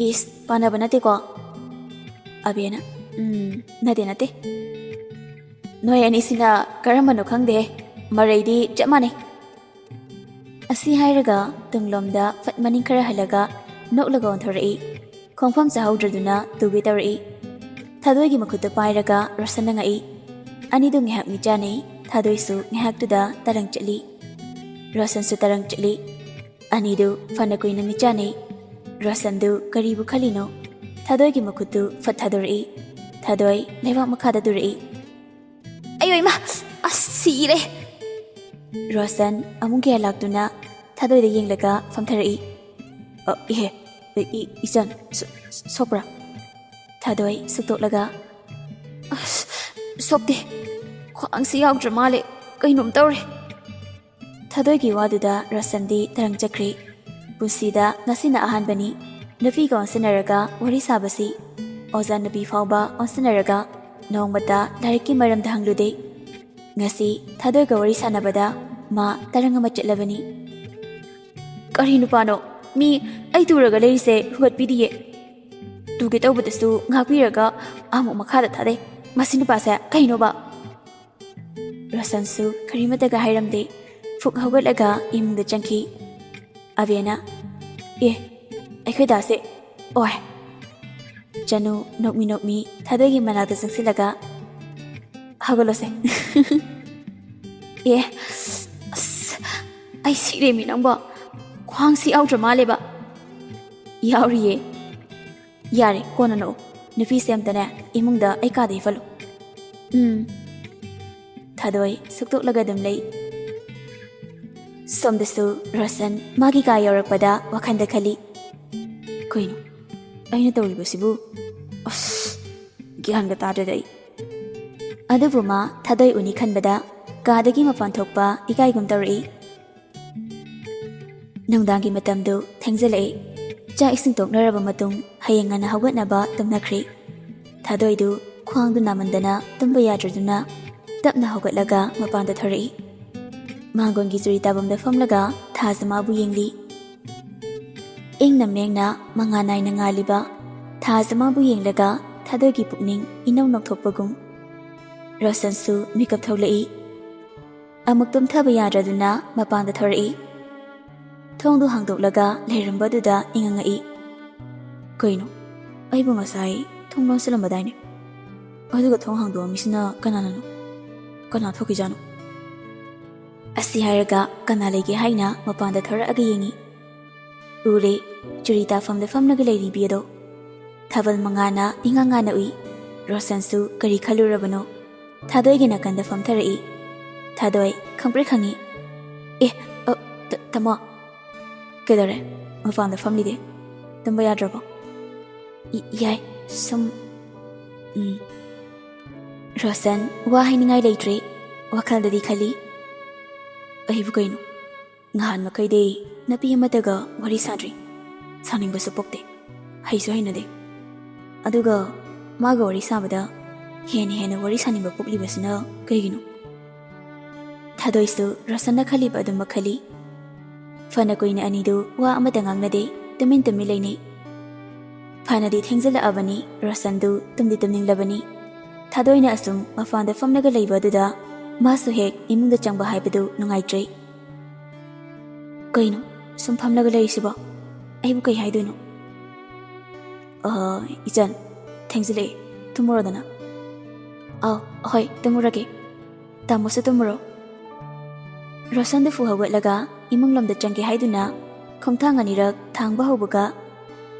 "ꯏꯁ, ꯄꯥꯅꯕ ꯅꯠꯇꯦꯀꯣ꯫" ꯑꯕꯦꯅ, "ꯎꯝ, ꯅꯠꯇꯦ, ꯅꯠꯇꯦ꯫ ꯅꯣꯏ ꯑꯅꯤꯁꯤꯅ ꯀꯔꯝꯕꯅꯣ ꯈꯪꯗꯦ, ꯃꯔꯩꯗꯤ ꯆꯞ ꯃꯥꯟꯅꯩ꯫" ꯑꯁꯤ ꯍꯥꯏꯔꯒ ꯇꯨꯡꯂꯣꯝꯗ ꯐꯠ ꯃꯅꯤꯡ ꯈꯔ ꯍꯜꯂꯒ ꯅꯣꯛꯂꯒ ꯑꯣꯟꯊꯣꯔꯛꯏ꯫ ꯈꯣꯡꯐꯝ ꯆꯥꯍꯧꯗ꯭ꯔꯗꯨꯅ ꯇꯨꯒꯦ ꯇꯧꯔꯛꯏ꯫ ꯊꯥꯗꯣꯏꯒꯤ ꯃꯈꯨꯠꯇꯨ ꯄꯥꯏꯔꯒ ꯔꯣꯁꯟꯅ ꯉꯛꯏ꯫ ꯑꯅꯤꯗꯨ ꯉꯥꯏꯍꯥꯛ ꯃꯤꯠꯆꯥꯅꯩ꯫ ꯊꯥꯗꯣꯏꯁꯨ ꯉꯥꯏꯍꯥꯛꯇꯨꯗ ꯇꯔꯪ ꯆꯠꯂꯤ꯫ ꯔꯣꯁꯟꯁꯨ ꯇꯔꯪ ꯆꯠꯂꯤ꯫ ꯑꯅꯤꯗꯨ ꯐꯅ ꯀꯨꯏꯅ ꯃꯤꯠꯆꯥꯅꯩ꯫ ꯔꯣꯁꯟꯗꯨ ꯀꯔꯤꯕꯨ ꯈꯜꯂꯤꯅꯣ? ꯊꯥꯗꯣꯏꯒꯤ ꯃꯈꯨꯠꯇꯨ ꯐꯠ ꯊꯥꯗꯣꯔꯛꯏ꯫ ꯊꯥꯗꯣꯏ ꯂꯩꯕꯥꯛ ꯃꯈꯥꯗ ꯇꯨꯔꯛꯏ꯫ "ꯑꯌꯣ ꯏꯃꯥ! ꯑꯁ, ꯁꯤꯔꯦ!" ꯔꯣꯁꯟ ꯑꯃꯨꯛ ꯒ꯭ꯌꯥꯟ ꯂꯥꯛꯇꯨꯅ ꯊꯥꯗꯣꯏꯗ ꯌꯦꯡꯂꯒ ꯐꯝꯊꯔꯛꯏ꯫ "ꯑ, ꯏꯍꯦ, ꯏ-, ꯏ-, ꯏꯆꯟ, ꯁꯣ-, ꯁꯣꯛꯄ꯭ꯔꯥ?" ꯊꯥꯗꯣꯏ ꯁꯨꯛꯇꯣꯛꯂꯒ, "ꯑꯁ, ꯁꯣꯛꯇꯦ꯫ ꯈ꯭ꯋꯥꯡꯁꯤ ꯌꯥꯎꯗ꯭ꯔ ꯃꯥꯜꯂꯦ꯫ ꯀꯩꯅꯣꯝ ꯇꯧꯔꯦ꯫" ꯊꯥꯗꯣꯏꯒꯤ ꯋꯥꯗꯨꯗ ꯔꯣꯁꯟꯗꯤ ꯇꯔꯪ ꯆꯠꯈ꯭ꯔꯦ꯫ ꯄꯨꯟꯁꯤꯗ ꯉꯁꯤꯅ ꯑꯍꯥꯟꯕꯅꯤ ꯅꯨꯄꯤꯒ ꯑꯣꯟꯁꯤꯟꯅꯔꯒ ꯋꯥꯔꯤ ꯁꯥꯕꯁꯤ꯫ ꯑꯣꯖꯥ ꯅꯨꯄꯤ ꯐꯥꯎꯕ ꯑꯣꯟꯁꯤꯟꯅꯔꯒ ꯅꯣꯡꯃꯇ ꯂꯥꯏꯔꯤꯛꯀꯤ ꯃꯔꯝꯗ ꯍꯪꯂꯨꯗꯦ꯫ ꯉꯁꯤ ꯊꯥꯗꯣꯏꯒ ꯋꯥꯔꯤ ꯁꯥꯟꯅꯕꯗ ꯃꯥ ꯇꯔꯪ ꯑꯃ ꯆꯠꯂꯕꯅꯤ꯫ "ꯀꯔꯤ ꯅꯨꯄꯥꯅꯣ? ꯃꯤ ꯑꯩ ꯇꯨꯔꯒ ꯂꯩꯔꯤꯁꯦ ꯍꯨꯒꯠꯄꯤꯗꯤꯌꯦ꯫ ꯇꯨꯒꯦ ꯇꯧꯕꯗꯁꯨ ꯉꯥꯛꯄꯤꯔꯒ ꯑꯃꯨꯛ ꯃꯈꯥꯗ ꯊꯥꯗꯩ꯫ ꯃꯁꯤ ꯅꯨꯄꯥꯁꯦ ꯀꯩꯅꯣꯕ?" ꯔꯣꯁꯟꯁꯨ ꯀꯔꯤꯃꯠꯇꯒ ꯍꯥꯏꯔꯝꯗꯦ꯫ ꯐꯨꯛ ꯍꯧꯒꯠꯂꯒ ꯏꯃꯨꯡꯗ ꯆꯪꯈꯤ꯫ ꯑꯕꯦꯅ, "ꯑꯦ, ꯑꯩꯈꯣꯏ ꯗꯥꯁꯦ, ꯑꯣꯏ꯫" ꯆꯅꯨ ꯅꯣꯛꯃꯤ ꯅꯣꯛꯃꯤ ꯊꯥꯗꯣꯏꯒꯤ ꯃꯅꯥꯛꯇ ꯆꯪꯁꯤꯜꯂꯒ, "ꯍꯧꯒꯠꯂꯣꯁꯦ꯫" "ꯑꯦ, ꯑꯁ, ꯑꯩ ꯁꯤꯔꯦꯃꯤ ꯅꯪꯕꯣ꯫ ꯈ꯭ꯋꯥꯡꯁꯤ ꯌꯥꯎꯗ꯭ꯔ ꯃꯥꯜꯂꯦꯕ꯫" "ꯌꯥꯎꯔꯤꯌꯦ꯫" "ꯌꯥꯔꯦ, ꯀꯣꯟꯅ ꯅꯣꯛꯎ꯫ ꯅꯨꯄꯤꯁꯦ ꯑꯝꯇꯅꯦ, ꯏꯃꯨꯡꯗ ꯑꯩ ꯀꯥꯗ ꯍꯤꯞꯍꯜꯂꯨ꯫" "ꯎꯝ꯫" ꯊꯥꯗꯣꯏ ꯁꯨꯛꯇꯣꯛꯂꯒ ꯑꯗꯨꯝ ꯂꯩ꯫ ꯁꯣꯝꯗꯁꯨ ꯔꯣꯁꯟ ꯃꯥꯒꯤ ꯀꯥ ꯌꯧꯔꯛꯄꯗ ꯋꯥꯈꯜꯗ ꯈꯜꯂꯤ, "ꯀꯩꯅꯣ ꯑꯩꯅ ꯇꯧꯔꯤꯕꯁꯤꯕꯨ? ꯑꯁ, ꯒ꯭ꯌꯥꯟꯒ ꯇꯥꯗ꯭ꯔꯦꯗ ꯑꯩ"꯫ ꯑꯗꯨꯕꯨ ꯃꯥ ꯊꯥꯗꯣꯏ ꯎꯅꯤ ꯈꯟꯕꯗ ꯀꯥꯗꯒꯤ ꯃꯄꯥꯟ ꯊꯣꯛꯄ ꯏꯀꯥꯏꯒꯨꯝ ꯇꯧꯔꯛꯏ꯫ ꯅꯨꯡꯗꯥꯡꯒꯤ ꯃꯇꯝꯗꯨ ꯊꯦꯡꯖꯤꯜꯂꯛꯏ꯫ ꯆꯥꯛ ꯏꯁꯤꯡ ꯇꯣꯛꯅꯔꯕ ꯃꯇꯨꯡ ꯍꯌꯦꯡ ꯉꯟꯅ ꯍꯧꯒꯠꯅꯕ ꯇꯨꯝꯅꯈ꯭ꯔꯤ꯫ ꯊꯥꯗꯣꯏꯗꯨ ꯈ꯭ꯋꯥꯡꯗꯨ ꯅꯥꯃꯟꯗꯅ ꯇꯨꯝꯕ ꯌꯥꯗ꯭ꯔꯗꯨꯅ ꯇꯞꯅ ꯍꯧꯒꯠꯂꯒ ꯃꯄꯥꯟꯗ ꯊꯣꯔꯛꯏ꯫ ꯃꯥꯡꯒꯣꯟꯒꯤ ꯆꯨꯔꯤ ꯇꯥꯐꯝꯗ ꯐꯝꯂꯒ ꯊꯥꯖ ꯃꯥꯕꯨ ꯌꯦꯡꯂꯤ꯫ ꯏꯪꯅ ꯃꯦꯡꯅ ꯃꯉꯥꯜ ꯅꯥꯏꯅ ꯉꯥꯜꯂꯤꯕ ꯊꯥꯖ ꯃꯥꯕꯨ ꯌꯦꯡꯂꯒ ꯊꯥꯗꯣꯏꯒꯤ ꯄꯨꯛꯅꯤꯡ ꯏꯅꯧ ꯅꯧꯊꯣꯛꯄꯒꯨꯝ꯫ ꯔꯣꯁꯟꯁꯨ ꯃꯤꯀꯞ ꯊꯣꯛꯂꯛꯏ꯫ ꯑꯃꯨꯛ ꯇꯨꯝꯊꯕ ꯌꯥꯗ꯭ꯔꯗꯨꯅ ꯃꯄꯥꯟꯗ ꯊꯣꯔꯛꯏ꯫ ꯊꯣꯡꯗꯨ ꯍꯥꯡꯗꯣꯛꯂꯒ ꯂꯩꯔꯝꯕꯗꯨꯗ ꯅꯤꯡꯉꯪꯉꯛꯏ꯫ "ꯀꯩꯅꯣ? ꯑꯩꯕꯨ ꯉꯁꯥꯏ ꯊꯣꯡ ꯂꯣꯟꯁꯤꯜꯂꯝꯕꯗꯥꯏꯅꯦ? ꯑꯗꯨꯒ ꯊꯣꯡ ꯍꯥꯡꯗꯣꯛꯑꯝꯃꯤꯁꯤꯅ ꯀꯅꯥꯅꯅꯣ? ꯀꯅꯥ ꯊꯣꯛꯈꯤꯖꯥꯠꯅꯣ?" ꯑꯁꯤ ꯍꯥꯏꯔꯒ ꯀꯅꯥ ꯂꯩꯒꯦ ꯍꯥꯏꯅ ꯃꯄꯥꯟꯗ ꯊꯣꯔꯛꯑꯒ ꯌꯦꯡꯉꯤ꯫ ꯎꯔꯦ, ꯆꯨꯔꯤ ꯇꯥꯐꯝꯗ ꯐꯝꯂꯒ ꯂꯩꯔꯤꯕꯤ ꯑꯗꯣ꯫ ꯊꯥꯕꯜ ꯃꯉꯥꯅ ꯏꯉꯥ ꯉꯥꯅ ꯎꯏ꯫ ꯔꯣꯁꯟꯁꯨ ꯀꯔꯤ ꯈꯜꯂꯨꯔꯕꯅꯣ? ꯊꯥꯗꯣꯏꯒꯤ ꯅꯥꯀꯟꯗ ꯐꯝꯊꯔꯛꯏ꯫ ꯊꯥꯗꯣꯏ ꯈꯪꯄ꯭ꯔꯦꯛ ꯈꯪꯉꯤ꯫ "ꯑꯦ, ꯑ, ꯇ-, ꯇꯥꯃꯣ꯫ ꯀꯩꯗꯧꯔꯦ? ꯃꯄꯥꯟꯗ ꯐꯝꯂꯤꯗꯤ? ꯇꯨꯝꯕ ꯌꯥꯗ꯭ꯔꯕꯣ?" "ꯏ-, ꯌꯥꯏ, ꯁꯨꯝ, ꯎꯝ"꯫ ꯔꯣꯁꯟ ꯋꯥ ꯍꯥꯏꯅꯤꯡꯉꯥꯏ ꯂꯩꯇ꯭ꯔꯦ꯫ ꯋꯥꯈꯜꯗꯗꯤ ꯈꯜꯂꯤ, "ꯑꯩꯕꯨ ꯀꯩꯅꯣ? ꯅꯍꯥꯟ ꯃꯈꯩꯗꯤ ꯅꯨꯄꯤ ꯑꯃꯠꯇꯒ ꯋꯥꯔꯤ ꯁꯥꯗ꯭ꯔꯤ꯫ ꯁꯥꯅꯤꯡꯕꯁꯨ ꯄꯣꯛꯇꯦ꯫ ꯍꯩꯁꯨ ꯍꯩꯅꯗꯦ꯫ ꯑꯗꯨꯒ ꯃꯥꯒ ꯋꯥꯔꯤ ꯁꯥꯕꯗ ꯍꯦꯟꯅ ꯍꯦꯟꯅ ꯋꯥꯔꯤ ꯁꯥꯅꯤꯡꯕ ꯄꯣꯛꯂꯤꯕꯁꯤꯅ ꯀꯩꯒꯤꯅꯣ?" ꯊꯥꯗꯣꯏꯁꯨ ꯔꯣꯁꯟꯅ ꯈꯜꯂꯤꯕ ꯑꯗꯨꯃꯛ ꯈꯜꯂꯤ꯫ ꯐꯅ ꯀꯨꯏꯅ ꯑꯅꯤꯗꯨ ꯋꯥ ꯑꯃꯠꯇ ꯉꯥꯡꯅꯗꯦ, ꯇꯨꯃꯤꯟ ꯇꯨꯃꯤꯟ ꯂꯩꯅꯩ꯫ ꯐꯅꯗꯤ ꯊꯦꯡꯖꯤꯜꯂꯛꯑꯕꯅꯤ, ꯔꯣꯁꯟꯗꯨ ꯇꯨꯝꯗꯤ ꯇꯨꯝꯅꯤꯡꯂꯕꯅꯤ꯫ ꯊꯥꯗꯣꯏꯅ ꯑꯁꯨꯝ ꯃꯄꯥꯟꯗ ꯐꯝꯂꯒ ꯂꯩꯕ ꯑꯗꯨꯗ ꯃꯥꯁꯨ ꯍꯦꯛ ꯏꯃꯨꯡꯗ ꯆꯪꯕ ꯍꯥꯏꯕꯗꯨ ꯅꯨꯡꯉꯥꯏꯇ꯭ꯔꯦ꯫ "ꯀꯩꯅꯣ ꯁꯨꯝ ꯐꯝꯂꯒ ꯂꯩꯔꯤꯁꯤꯕꯣ? ꯑꯩꯕꯨ ꯀꯩ ꯍꯥꯏꯗꯣꯏꯅꯣ?" "ꯑ, ꯏꯆꯟ, ꯊꯦꯡꯖꯤꯜꯂꯛꯑꯦ, ꯇꯨꯝꯃꯨꯔꯣꯗꯅ꯫" "ꯑꯥꯎ, ꯍꯣꯏ, ꯇꯨꯝꯃꯨꯔꯒꯦ꯫ ꯇꯥꯃꯣꯁꯨ ꯇꯨꯝꯃꯨꯔꯣ꯫" ꯔꯣꯁꯟꯗꯨ ꯐꯨ ꯍꯧꯒꯠꯂꯒ ꯏꯃꯨꯡ ꯂꯣꯝꯗ ꯆꯪꯒꯦ ꯍꯥꯏꯗꯨꯅ ꯈꯣꯡꯊꯥꯡ ꯑꯅꯤꯔꯛ ꯊꯥꯡꯕ ꯍꯧꯕꯒ,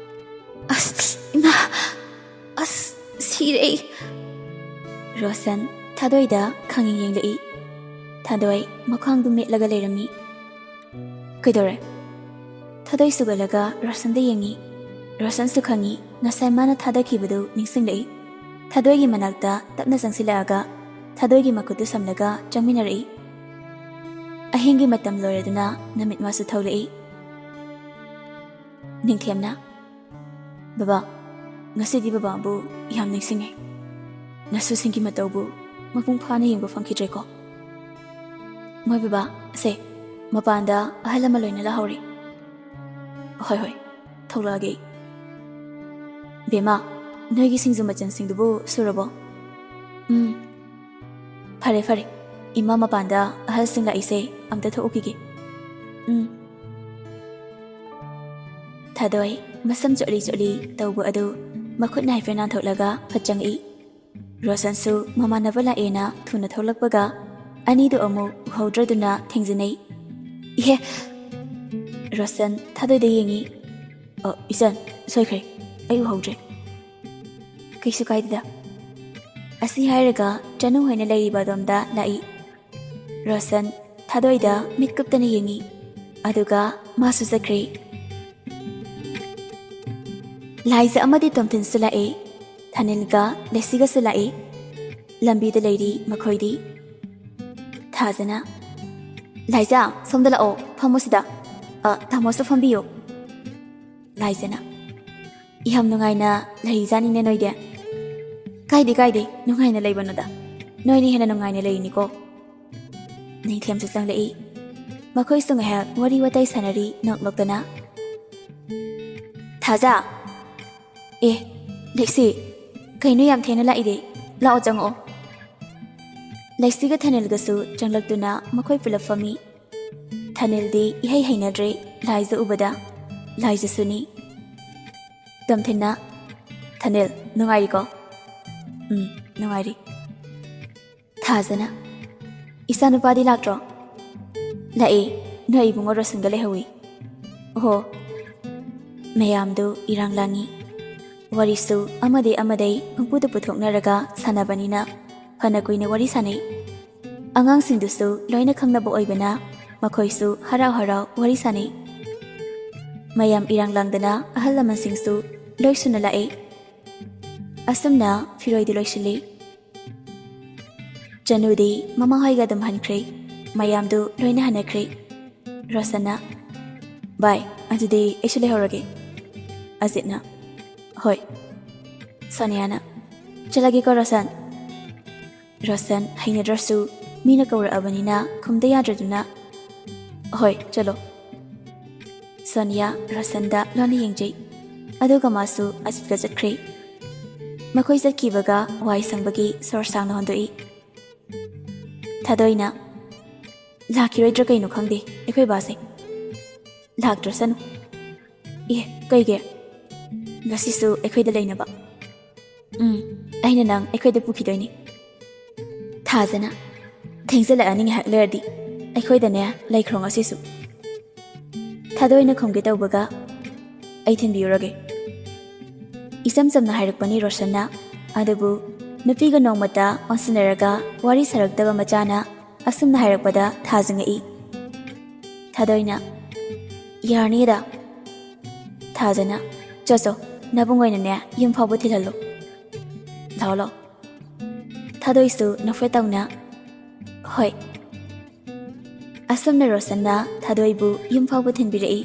"ꯑꯁ, ꯏꯃꯥ! ꯑꯁ, ꯁꯤꯔꯦ ꯑꯩ!" ꯔꯣꯁꯟ ꯊꯥꯗꯣꯏꯗ ꯈꯪꯌꯦꯡ ꯌꯦꯡꯂꯛꯏ꯫ ꯊꯥꯗꯣꯏ ꯃꯈ꯭ꯋꯥꯡꯗꯨ ꯃꯦꯠꯂꯒ ꯂꯩꯔꯝꯃꯤ꯫ ꯀꯩꯗꯧꯔꯦ? ꯊꯥꯗꯣꯏ ꯁꯨꯒꯠꯂꯒ ꯔꯣꯁꯟꯗ ꯌꯦꯡꯉꯤ꯫ ꯔꯣꯁꯟꯁꯨ ꯈꯪꯉꯤ, ꯉꯁꯥꯏ ꯃꯥꯅ ꯊꯥꯗꯈꯤꯕꯗꯨ ꯅꯤꯡꯁꯤꯡꯂꯛꯏ꯫ ꯊꯥꯗꯣꯏꯒꯤ ꯃꯅꯥꯛꯇ ꯇꯞꯅ ꯆꯪꯁꯤꯜꯂꯛꯑꯒ ꯊꯥꯗꯣꯏꯒꯤ ꯃꯈꯨꯠꯇꯨ ꯁꯝꯂꯒ ꯆꯪꯃꯤꯟꯅꯔꯛꯏ꯫ ꯑꯍꯤꯡꯒꯤ ꯃꯇꯝ ꯂꯣꯏꯔꯗꯨꯅ ꯅꯨꯃꯤꯠ ꯃꯥꯁꯨ ꯊꯣꯛꯂꯛꯏ꯫ ꯅꯤꯡꯊꯦꯝꯅ, "ꯕꯕꯥ, ꯉꯁꯤꯗꯤ ꯕꯕꯥꯕꯨ ꯌꯥꯝ ꯅꯤꯡꯁꯤꯡꯉꯦ꯫ ꯅꯁꯨꯁꯤꯡꯒꯤ ꯃꯇꯧꯕꯨ ꯃꯄꯨꯡ ꯐꯥꯅ ꯌꯦꯡꯕ ꯐꯪꯈꯤꯗ꯭ꯔꯦꯀꯣ꯫ ꯃꯣꯏ ꯕꯕꯥ, ꯁꯦ, ꯃꯄꯥꯟꯗ ꯑꯍꯜ ꯑꯃ ꯂꯣꯏꯅ ꯂꯥꯛꯍꯧꯔꯦ꯫" "ꯍꯣꯏ, ꯍꯣꯏ, ꯊꯣꯛꯂꯛꯑꯒꯦ ꯑꯩ꯫" "ꯕꯦꯝꯃ, ꯅꯣꯏꯒꯤ ꯁꯤꯡꯖꯨ ꯃꯆꯜꯁꯤꯡꯗꯨꯕꯨ ꯁꯨꯔꯕꯣ?" "ꯎꯝ꯫" "ꯐꯔꯦ, ꯐꯔꯦ꯫ ꯏꯃꯥ ꯃꯄꯥꯟꯗ ꯑꯍꯜꯁꯤꯡ ꯂꯥꯛꯏꯁꯦ ꯑꯝꯇ ꯊꯣꯛꯎꯈꯤꯒꯦ꯫" "ꯎꯝ꯫" ꯊꯥꯗꯣꯏ ꯃꯁꯝ ꯆꯣꯠꯂꯤ ꯆꯣꯠꯂꯤ ꯇꯧꯕ ꯑꯗꯨ ꯃꯈꯨꯠꯅ ꯍꯥꯏꯐꯦꯠ ꯅꯥꯟꯊꯣꯛꯂꯒ ꯐꯠ ꯆꯪꯉꯛꯏ꯫ ꯔꯣꯁꯟꯁꯨ ꯃꯃꯥꯟꯅꯕ ꯂꯥꯛꯑꯦꯅ ꯊꯨꯅ ꯊꯣꯛꯂꯛꯄꯒ ꯑꯅꯤꯗꯨ ꯑꯃꯨꯛ ꯎꯍꯧꯗ꯭ꯔꯗꯨꯅ ꯊꯦꯡꯖꯤꯟꯅꯩ꯫ "ꯏꯍꯦ!" ꯔꯣꯁꯟ ꯊꯥꯗꯣꯏꯗ ꯌꯦꯡꯉꯤ꯫ "ꯑ, ꯏꯆꯟ, ꯁꯣꯏꯈ꯭ꯔꯦ꯫ ꯑꯩ ꯎꯍꯧꯗ꯭ꯔꯦ꯫" "ꯀꯩꯁꯨ ꯀꯥꯏꯗꯦꯗ꯫" ꯑꯁꯤ ꯍꯥꯏꯔꯒ ꯆꯅꯨ ꯍꯣꯏꯅ ꯂꯩꯔꯤꯕ ꯑꯗꯣꯝꯗ ꯂꯥꯛꯏ꯫ ꯔꯣꯁꯟ ꯊꯥꯗꯣꯏꯗ ꯃꯤꯠ ꯀꯨꯞꯇꯅ ꯌꯦꯡꯉꯤ꯫ ꯑꯗꯨꯒ ꯃꯥꯁꯨ ꯆꯠꯈ꯭ꯔꯦ꯫ ꯂꯥꯏꯖ ꯑꯃꯗꯤ ꯇꯣꯝꯊꯤꯟꯁꯨ ꯂꯥꯛꯑꯦ꯫ ꯊꯥꯅꯤꯜꯒ ꯂꯩꯁꯤꯒꯁꯨ ꯂꯥꯛꯑꯦ꯫ ꯂꯝꯕꯤꯗ ꯂꯩꯔꯤ ꯃꯈꯣꯏꯗꯤ꯫ ꯊꯥꯖꯅ, "ꯂꯥꯏꯖ, ꯁꯣꯝꯗ ꯂꯥꯛꯑꯣ, ꯐꯝꯃꯣ ꯁꯤꯗ꯫ ꯑ, ꯇꯥꯃꯣꯁꯨ ꯐꯝꯕꯤꯌꯨ꯫" ꯂꯥꯏꯖꯅ, "ꯌꯥꯝ ꯅꯨꯡꯉꯥꯏꯅ ꯂꯩꯔꯤꯖꯥꯠꯅꯤꯅꯦ ꯅꯣꯏꯗꯤ꯫" "ꯀꯥꯏꯗꯦ, ꯀꯥꯏꯗꯦ, ꯅꯨꯡꯉꯥꯏꯅ ꯂꯩꯕꯅꯣꯗ꯫ ꯅꯣꯏꯅ ꯍꯦꯟꯅ ꯅꯨꯡꯉꯥꯏꯅ ꯂꯩꯔꯤꯅꯤꯀꯣ꯫" ꯅꯤꯡꯊꯦꯝꯁꯨ ꯆꯪꯂꯛꯏ꯫ ꯃꯈꯣꯏꯁꯨ ꯉꯥꯏꯍꯥꯛ ꯋꯥꯔꯤ ꯋꯥꯇꯥꯏ ꯁꯥꯟꯅꯔꯤ ꯅꯣꯛ ꯅꯣꯛꯇꯅ꯫ "ꯊꯥꯖ!" "ꯑꯦ, ꯂꯩꯁꯤ, ꯀꯩꯅꯣ ꯌꯥꯝ ꯊꯦꯡꯅ ꯂꯥꯛꯏꯗꯤ? ꯂꯥꯛꯑꯣ, ꯆꯪꯉꯛꯑꯣ꯫" ꯂꯩꯁꯤꯒ ꯊꯥꯅꯤꯜꯒꯁꯨ ꯆꯪꯂꯛꯇꯨꯅ ꯃꯈꯣꯏ ꯄꯨꯂꯞ ꯐꯝꯃꯤ꯫ ꯊꯥꯅꯤꯜꯗꯤ ꯏꯍꯩ ꯍꯩꯅꯗ꯭ꯔꯦ ꯂꯥꯏꯖ ꯎꯕꯗ꯫ ꯂꯥꯏꯖꯁꯨꯅꯤ꯫ ꯇꯣꯝꯊꯤꯟꯅ, "ꯊꯥꯅꯤꯜ, ꯅꯨꯡꯉꯥꯏꯔꯤꯀꯣ?" "ꯎꯝ, ꯅꯨꯡꯉꯥꯏꯔꯤ꯫" ꯊꯥꯖꯅ, "ꯏꯆꯥꯅꯨꯄꯥꯗꯤ ꯂꯥꯛꯇ꯭ꯔꯣ?" "ꯂꯥꯛꯑꯦ, ꯅꯣꯏ ꯏꯕꯨꯡꯉꯣ ꯔꯣꯁꯟꯒ ꯂꯩꯍꯧꯏ꯫" "ꯑꯣꯍꯣ꯫" ꯃꯌꯥꯝꯗꯨ ꯏꯔꯥꯡ ꯂꯥꯡꯉꯤ꯫ ꯋꯥꯔꯤꯁꯨ ꯑꯃꯗꯩ ꯑꯃꯗꯩ ꯄꯪꯄꯨꯗ ꯄꯨꯊꯣꯛꯅꯔꯒ ꯁꯥꯟꯅꯕꯅꯤꯅ ꯐꯅ ꯀꯨꯏꯅ ꯋꯥꯔꯤ ꯁꯥꯟꯅꯩ꯫ ꯑꯉꯥꯡꯁꯤꯡꯗꯨꯁꯨ ꯂꯣꯏꯅ ꯈꯪꯅꯕ ꯑꯣꯏꯕꯅ ꯃꯈꯣꯏꯁꯨ ꯍꯔꯥꯎ ꯍꯔꯥꯎ ꯋꯥꯔꯤ ꯁꯥꯅꯩ꯫ ꯃꯌꯥꯝ ꯏꯔꯥꯡ ꯂꯥꯡꯗꯅ ꯑꯍꯜ ꯂꯃꯟꯁꯤꯡꯁꯨ ꯂꯣꯏ ꯁꯨꯅ ꯂꯥꯛꯏ꯫ ꯑꯁꯨꯝꯅ ꯐꯤꯔꯣꯏꯗꯤ ꯂꯣꯏꯁꯤꯜꯂꯤ꯫ ꯆꯅꯨꯗꯤ ꯃꯃꯥꯍꯣꯏꯒ ꯑꯗꯨꯝ ꯍꯟꯈ꯭ꯔꯦ꯫ ꯃꯌꯥꯝꯗꯨ ꯂꯣꯏꯅ ꯍꯟꯅꯈ꯭ꯔꯦ꯫ ꯔꯣꯁꯟꯅ, "ꯚꯥꯏ, ꯑꯗꯨꯗꯤ ꯑꯩꯁꯨ ꯂꯩꯍꯧꯔꯒꯦ꯫" ꯑꯖꯤꯠꯅ, "ꯍꯣꯏ꯫" ꯁꯣꯅꯤꯌꯥꯅ, "ꯆꯠꯂꯒꯦꯀꯣ ꯔꯣꯁꯟ꯫" ꯔꯣꯁꯟ ꯍꯩꯅꯗ꯭ꯔꯁꯨ ꯃꯤꯅ ꯀꯧꯔꯛꯑꯕꯅꯤꯅ ꯈꯨꯝꯗ ꯌꯥꯗ꯭ꯔꯗꯨꯅ, "ꯍꯣꯏ, ꯆꯠꯂꯣ꯫" ꯁꯣꯅꯤꯌꯥ ꯔꯣꯁꯟꯗ ꯂꯣꯟꯅ ꯌꯦꯡꯖꯩ꯫ ꯑꯗꯨꯒ ꯃꯥꯁꯨ ꯑꯖꯤꯠꯀ ꯆꯠꯈ꯭ꯔꯦ꯫ ꯃꯈꯣꯏ ꯆꯠꯈꯤꯕꯒ ꯋꯥꯏ ꯁꯪꯕꯒꯤ ꯁꯣꯔ ꯁꯥꯡꯅ ꯍꯣꯟꯗꯣꯛꯏ꯫ ꯊꯥꯗꯣꯏꯅ, "ꯂꯥꯛꯈꯤꯔꯣꯏꯗ꯭ꯔꯥ ꯀꯩꯅꯣ ꯈꯪꯗꯦ ꯑꯩꯈꯣꯏ ꯕꯥꯁꯦ꯫" "ꯂꯥꯛꯇ꯭ꯔꯁꯅꯨ꯫" "ꯑꯦ, ꯀꯩꯒꯤ?" "ꯉꯁꯤꯁꯨ ꯑꯩꯈꯣꯏꯗ ꯂꯩꯅꯕ꯫" "ꯎꯝ, ꯑꯩꯅ ꯅꯪ ꯑꯩꯈꯣꯏꯗ ꯄꯨꯈꯤꯗꯣꯏꯅꯤ꯫" ꯊꯥꯖꯅ, "ꯊꯦꯡꯖꯤꯜꯂꯛꯑꯅꯤ ꯉꯥꯏꯍꯥꯛ ꯂꯩꯔꯗꯤ꯫ ꯑꯩꯈꯣꯏꯗꯅꯦ ꯂꯩꯈ꯭ꯔꯣ ꯉꯁꯤꯁꯨ꯫" ꯊꯥꯗꯣꯏꯅ ꯈꯨꯝꯒꯦ ꯇꯧꯕꯒ, "ꯑꯩ ꯊꯤꯟꯕꯤꯔꯨꯔꯒꯦ꯫" ꯏꯆꯝ ꯆꯝꯅ ꯍꯥꯏꯔꯛꯄꯅꯤ ꯔꯣꯁꯟꯅ꯫ ꯑꯗꯨꯕꯨ ꯅꯨꯄꯤꯒ ꯅꯣꯡꯃꯇ ꯑꯣꯟꯁꯤꯟꯅꯔꯒ ꯋꯥꯔꯤ ꯁꯥꯔꯛꯇꯕ ꯃꯆꯥꯅ ꯑꯁꯨꯝꯅ ꯍꯥꯏꯔꯛꯄꯗ ꯊꯥꯖ ꯉꯛꯏ꯫ ꯊꯥꯗꯣꯏꯅ, "ꯌꯥꯔꯅꯤꯗ꯫" ꯊꯥꯖꯅ, "ꯆꯣ ꯆꯣ, ꯅꯕꯨꯡ ꯑꯣꯏꯅꯅꯦ ꯌꯨꯝ ꯐꯥꯎꯕ ꯊꯤꯜꯍꯜꯂꯣ꯫ ꯂꯥꯛꯑꯣ ꯂꯥꯛꯑꯣ꯫" ꯊꯥꯗꯣꯏꯁꯨ ꯅꯣꯛꯐꯦꯠ ꯇꯧꯅ, "ꯍꯣꯏ꯫" ꯑꯁꯨꯝꯅ ꯔꯣꯁꯟꯅ ꯊꯥꯗꯣꯏꯕꯨ ꯌꯨꯝ ꯐꯥꯎꯕ ꯊꯤꯟꯕꯤꯔꯛꯏ꯫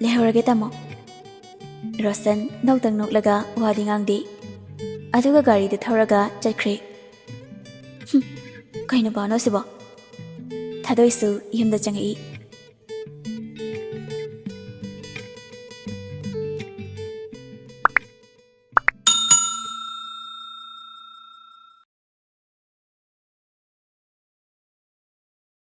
"ꯂꯩꯍꯧꯔꯒꯦ ꯇꯥꯃꯣ꯫" ꯔꯣꯁꯟ ꯅꯣꯛꯇꯪ ꯅꯣꯛꯂꯒ ꯋꯥꯗꯤ ꯉꯥꯡꯗꯦ꯫ ꯑꯗꯨꯒ ꯒꯥꯔꯤꯗꯨ ꯊꯧꯔꯒ ꯆꯠꯈ꯭ꯔꯦ꯫ "ꯍꯨꯝ, ꯀꯩ ꯅꯨꯄꯥꯅꯣ ꯁꯤꯕꯣ?" ꯊꯥꯗꯣꯏꯁꯨ ꯌꯨꯝꯗ ꯆꯪꯉꯛꯏ꯫